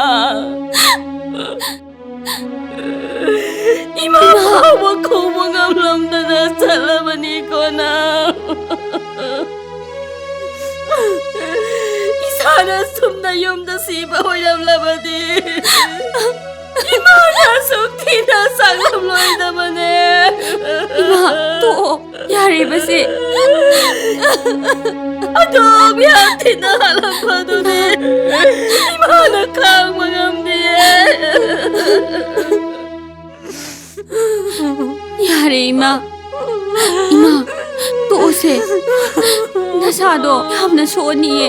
ꯏꯃꯥ ꯐꯥꯎꯕ ꯀꯧꯕ ꯉꯝꯂꯝꯗꯅ ꯆꯠꯂꯕꯅꯤꯀꯣ ꯅꯪ꯫ ꯏꯁꯥꯅ ꯁꯨꯝꯅ ꯌꯨꯝꯗ ꯁꯤꯕ ꯑꯣꯏꯔꯝꯂꯕꯗꯤ ꯏꯃꯥꯅ ꯑꯁꯨꯛ ꯊꯤꯅ ꯆꯥꯛꯂꯝꯂꯣꯏꯗꯕꯅꯦ꯫ ꯏꯃꯥ, ꯇꯣꯛꯑꯣ꯫ ꯌꯥꯔꯤꯕꯁꯦ꯫ ꯑꯗꯨꯛ ꯌꯥꯝ ꯊꯤꯅ ꯍꯜꯂꯛꯄꯗꯨꯗꯤ ꯏꯃꯥꯅ ꯈꯥꯡꯕ ꯉꯝꯗꯤꯌꯦ꯫ ꯌꯥꯔꯦ ꯏꯃꯥ꯫ ꯏꯃꯥ, ꯇꯣꯛꯑꯣꯁꯦ꯫ ꯅꯁꯥꯗꯣ ꯌꯥꯝꯅ ꯁꯣꯛꯑꯅꯤꯌꯦ꯫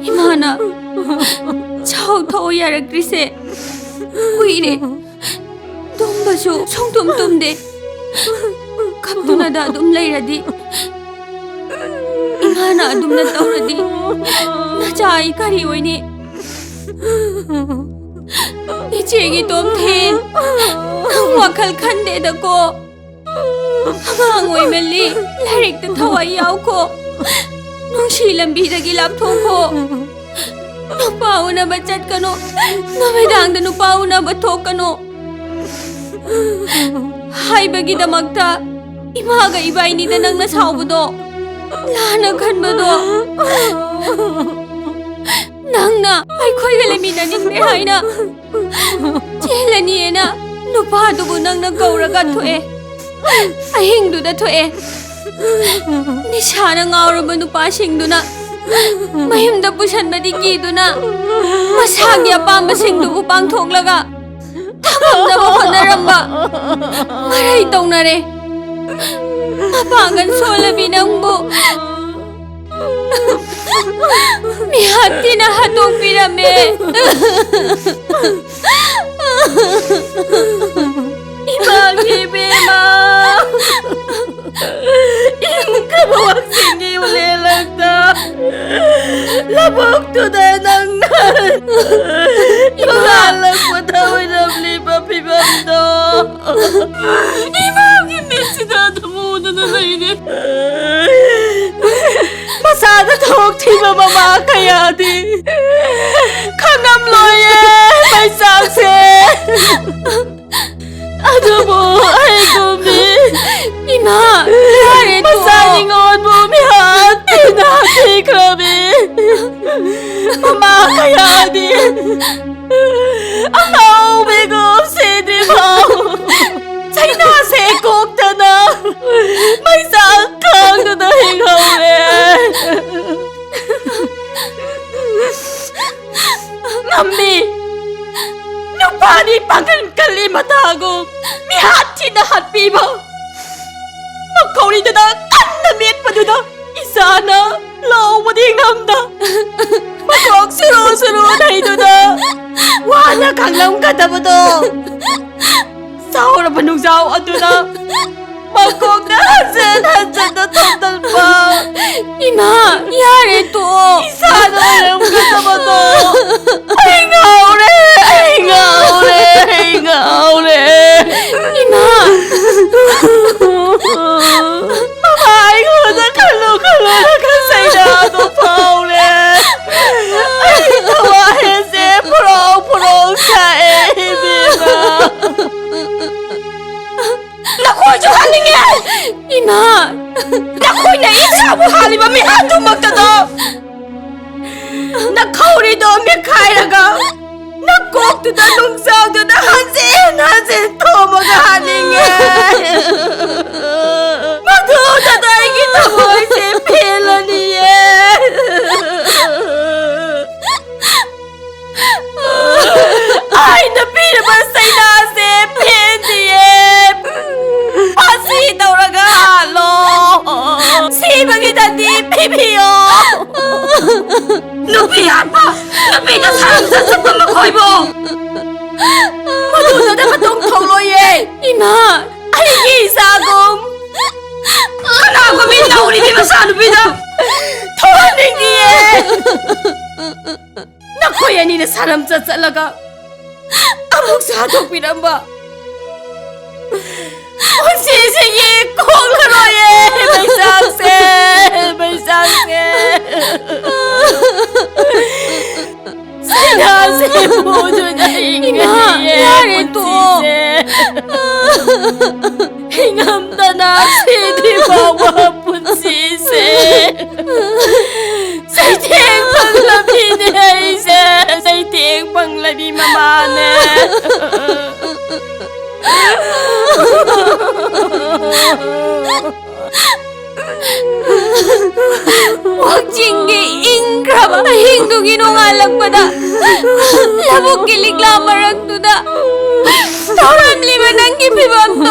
ꯏꯃꯥꯅ ꯆꯥꯎ ꯊꯛꯑꯣ ꯌꯥꯔꯛꯇ꯭ꯔꯤꯁꯦ ꯀꯨꯏꯔꯦ꯫ ꯇꯨꯝꯕꯁꯨ ꯁꯨꯡꯇꯨꯝ ꯇꯨꯝꯗꯦ꯫ ꯀꯞꯇꯨꯅꯗ ꯑꯗꯨꯝ ꯂꯩꯔꯗꯤ ꯏꯃꯥꯅ ꯑꯗꯨꯝꯅ ꯇꯧꯔꯗꯤ ꯅꯆꯥ ꯑꯩ ꯀꯔꯤ ꯑꯣꯏꯅꯤ? ꯏꯆꯦꯒꯤ ꯇꯣꯝꯊꯤꯟ, ꯅꯪ ꯋꯥꯈꯜ ꯈꯟꯗꯦꯗꯀꯣ꯫ ꯑꯉꯥꯡ ꯑꯣꯏꯃꯜꯂꯤ, ꯂꯥꯏꯔꯤꯛꯇ ꯊꯋꯥꯏ ꯌꯥꯎꯈꯣ꯫ ꯅꯨꯡꯁꯤ ꯂꯝꯕꯤꯗꯒꯤ ꯂꯥꯞꯊꯣꯛꯈꯣ꯫ ꯅꯨꯄꯥ ꯎꯅꯕ ꯆꯠꯀꯅꯨ, ꯅꯨꯃꯤꯗꯥꯡꯗ ꯅꯨꯄꯥ ꯎꯅꯕ ꯊꯣꯛꯀꯅꯨ ꯍꯥꯏꯕꯒꯤꯗꯃꯛꯇ ꯏꯃꯥꯒ ꯏꯕꯥꯏꯅꯤꯗ ꯅꯪꯅ ꯁꯥꯎꯕꯗꯣ, ꯂꯥꯟꯅ ꯈꯟꯕꯗꯣ, ꯅꯪꯅ ꯑꯩꯈꯣꯏꯒ ꯂꯩꯃꯤꯟꯅꯅꯤꯡꯗꯦ ꯍꯥꯏꯅ ꯆꯦꯜꯂꯅꯤꯅ ꯅꯨꯄꯥꯗꯨꯕꯨ ꯅꯪꯅ ꯀꯧꯔꯒ ꯊꯣꯛꯑꯦ꯫ ꯑꯍꯤꯡꯗꯨꯗ ꯊꯣꯛꯑꯦ꯫ ꯅꯤꯁꯥꯅ ꯉꯥꯎꯔꯕ ꯅꯨꯄꯥꯁꯤꯡꯗꯨꯅ ꯃꯌꯨꯝꯗ ꯄꯨꯁꯟꯕꯗꯤ ꯀꯤꯗꯨꯅ ꯃꯁꯥꯒꯤ ꯑꯄꯥꯝꯕꯁꯤꯡꯗꯨꯕꯨ ꯄꯥꯡꯊꯣꯛꯂꯒ ꯊꯝꯅꯕ ꯍꯣꯠꯅꯔꯝꯕ ꯃꯔꯩ ꯇꯧꯅꯔꯦ꯫ ꯃꯄꯥꯡꯒꯜ ꯁꯣꯜꯂꯕꯤ ꯅꯪꯕꯨ ꯃꯤꯍꯥꯠ ꯊꯤꯅ ꯍꯥꯠꯇꯣꯛꯄꯤꯔꯝꯃꯦ꯫ ꯏꯃꯥꯒꯤ ꯏꯕꯦꯝꯃ, ꯏꯪꯈ꯭ꯔꯕ ꯋꯥꯛꯆꯤꯡꯒꯤ ꯎꯂꯦꯜꯂꯛꯇ ꯂꯧꯕꯨꯛꯇꯨꯗ ꯅꯪꯅ ꯏꯃꯥ! ꯅꯣꯡꯉꯥꯜꯂꯛꯄꯗ ꯑꯣꯏꯔꯝꯂꯤꯕ ꯐꯤꯕꯝꯗꯣ ꯏꯃꯥꯒꯤ ꯃꯤꯠꯁꯤꯗ ꯑꯗꯨꯝ ꯎꯗꯨꯅ ꯂꯩꯔꯦ꯫ ꯃꯁꯥꯗ ꯊꯣꯛꯈꯤꯕ ꯃꯃꯥ ꯀꯌꯥꯗꯤ ꯈꯪꯉꯝꯂꯣꯏꯌꯦ ꯃꯩꯆꯥꯛꯁꯦ꯫ ꯑꯗꯨꯕꯨ ꯑꯩꯒꯨꯝꯕꯤ ꯏꯃꯥ, ꯌꯥꯔꯦ ꯃꯆꯥ ꯇꯣꯛꯑꯣ꯫ ꯅꯤꯉꯣꯜꯕꯨ ꯃꯤꯍꯥꯠ ꯊꯤꯅ ꯊꯤꯈ꯭ꯔꯕꯤ ꯃꯃꯥ ꯀꯌꯥꯗꯤ ꯑꯉꯥꯎꯕꯤꯒꯨꯝ ꯁꯤꯗ꯭ꯔꯤꯐꯥꯎ ꯆꯩꯅꯥꯁꯦ ꯀꯣꯛꯇꯅ ꯃꯩꯆꯥꯛ ꯈꯥꯡꯗꯨꯅ ꯍꯤꯡꯍꯧꯔꯦ꯫ ꯉꯝꯃꯤ꯫ ꯅꯨꯄꯥꯗꯤ ꯄꯥꯡꯒꯜ ꯀꯜꯂꯤ ꯃꯇꯥꯒꯨꯝ ꯃꯤꯍꯥꯠ ꯊꯤꯅ ꯍꯥꯠꯄꯤꯕ꯫ ꯃꯈꯧꯔꯤꯗꯨꯗ ꯀꯟꯅ ꯃꯦꯠꯄꯗꯨꯗ ꯏꯆꯥꯅ ꯂꯧꯕꯗꯤ ꯉꯝꯗ꯫ ꯃꯀꯣꯛ ꯁꯨꯔꯨ ꯁꯨꯔꯨ ꯅꯩꯗꯨꯅ ꯋꯥꯅ ꯈꯥꯡꯂꯝꯒꯗꯕꯗꯣ꯫ ꯆꯥꯎꯔꯕ ꯅꯨꯡꯖꯥꯎ ꯑꯗꯨꯅ ꯃꯀꯣꯛꯇ ꯍꯟꯖꯤꯟ ꯍꯟꯖꯤꯟꯅ ꯊꯣꯝꯖꯤꯟꯕ꯫ ꯏꯃꯥ, ꯌꯥꯔꯦ ꯇꯣꯛꯑꯣ꯫ ꯏꯁꯥꯗ ꯑꯣꯏꯔꯝꯒꯗꯕꯗꯣ꯫ ꯑꯩ ꯉꯥꯎꯔꯦ, ꯑꯩ ꯉꯥꯎꯔꯦ, ꯑꯩ ꯉꯥꯎꯔꯦ꯫ ꯏꯃꯥ! ꯃꯃꯥ, ꯑꯩꯉꯣꯟꯗ ꯈꯜꯂꯨ ꯈꯜꯂꯨꯔꯒ ꯁꯩꯗꯥꯗꯣ ꯐꯥꯎꯔꯦ꯫ ꯑꯩ ꯊꯋꯥꯏꯁꯦ ꯐꯣꯔꯣꯡ ꯐꯣꯔꯣꯡ ꯁꯥꯛꯑꯦ, ꯏꯕꯦꯝꯃ꯫ ꯅꯈꯣꯏꯁꯨ ꯍꯥꯠꯅꯤꯡꯉꯦ? ꯏꯃꯥ! ꯅꯈꯣꯏꯅ ꯏꯆꯥꯕꯨ ꯍꯥꯠꯂꯤꯕ ꯃꯤꯍꯥꯠꯇꯨꯃꯛꯇꯗꯣ ꯅꯈꯧꯔꯤꯗꯣ ꯃꯦꯠꯈꯥꯏꯔꯒ ꯅꯀꯣꯛꯇꯨꯗ ꯅꯨꯡꯖꯥꯎꯗꯨꯗ ꯍꯟꯖꯤꯟ ꯍꯟꯖꯤꯟ ꯊꯣꯝꯃꯒ ꯍꯥꯠꯅꯤꯡꯉꯦ꯫ ꯃꯗꯨꯗ ꯑꯩꯒꯤ ꯊꯃꯣꯏꯁꯦ ꯄꯦꯜꯂꯅꯤꯌꯦ꯫ ꯑꯩꯅ ꯄꯤꯔꯕ ꯆꯩꯅꯥꯁꯦ ꯄꯦꯟꯗꯤꯌꯦ꯫ ꯐꯥꯁꯤ ꯇꯧꯔꯒ ꯍꯥꯠꯂꯣ꯫ ꯁꯤꯕꯒꯤ ꯗꯟꯗꯤ ꯊꯤꯕꯤꯌꯣ! ꯅꯨꯄꯤ ꯍꯥꯠꯄ! ꯅꯨꯄꯤꯗ ꯁꯥꯔꯝ ꯆꯠꯆꯕ ꯃꯈꯣꯏꯕꯨ! ꯃꯗꯨꯗ ꯃꯇꯣꯡ ꯊꯣꯛꯂꯣꯏꯌꯦ! ꯏꯃꯥ! ꯑꯩꯒꯤ ꯏꯆꯥꯒꯨꯝ! ꯀꯅꯥꯒꯨꯝꯕꯤ ꯅꯧꯔꯤꯕꯤ ꯃꯆꯥꯅꯨꯄꯤꯗ! ꯊꯣꯛꯍꯟꯅꯤꯡꯗꯤꯌꯦ! ꯅꯈꯣꯏ ꯑꯅꯤꯅ ꯁꯥꯔꯝ ꯆꯠ ꯆꯠꯂꯒ ꯑꯃꯨꯛꯁꯨ ꯍꯥꯠꯇꯣꯛꯄꯤꯔꯝꯕ ꯄꯨꯟꯁꯤꯁꯤꯒꯤ ꯀꯣꯛꯂꯔꯣꯏꯌꯦ ꯃꯩꯁꯥꯛꯁꯦ, ꯃꯩꯁꯥꯛꯁꯦ꯫ ꯁꯤꯗꯥꯁꯦ ꯄꯨꯗꯨꯅ ꯍꯤꯡꯒꯅꯤꯌꯦ ꯌꯥꯔꯦ, ꯇꯣꯛꯑꯣ꯫ ꯄꯨꯟꯁꯤꯁꯦ꯫ ꯍꯤꯡꯉꯝꯗꯅ ꯁꯤꯗ꯭ꯔꯤ ꯐꯥꯎꯕ ꯄꯨꯟꯁꯤꯁꯦ꯫ ꯆꯩꯊꯦꯡ ꯐꯪꯂꯕꯤꯅꯦ ꯑꯩꯁꯦ, ꯆꯩꯊꯦꯡ ꯐꯪꯂꯕꯤ ꯃꯃꯥꯅꯦ꯫ ꯋꯥꯛꯆꯤꯡꯒꯤ ꯏꯪꯈ꯭ꯔꯕ ꯑꯍꯤꯡꯗꯨꯒꯤ ꯅꯣꯡꯉꯥꯜꯂꯛꯄꯗ, ꯂꯧꯕꯨꯛꯀꯤ ꯂꯤꯛꯂꯥ ꯃꯔꯛꯇꯨꯗ ꯇꯧꯔꯝꯂꯤꯕ ꯅꯪꯒꯤ ꯐꯤꯕꯝꯗꯣ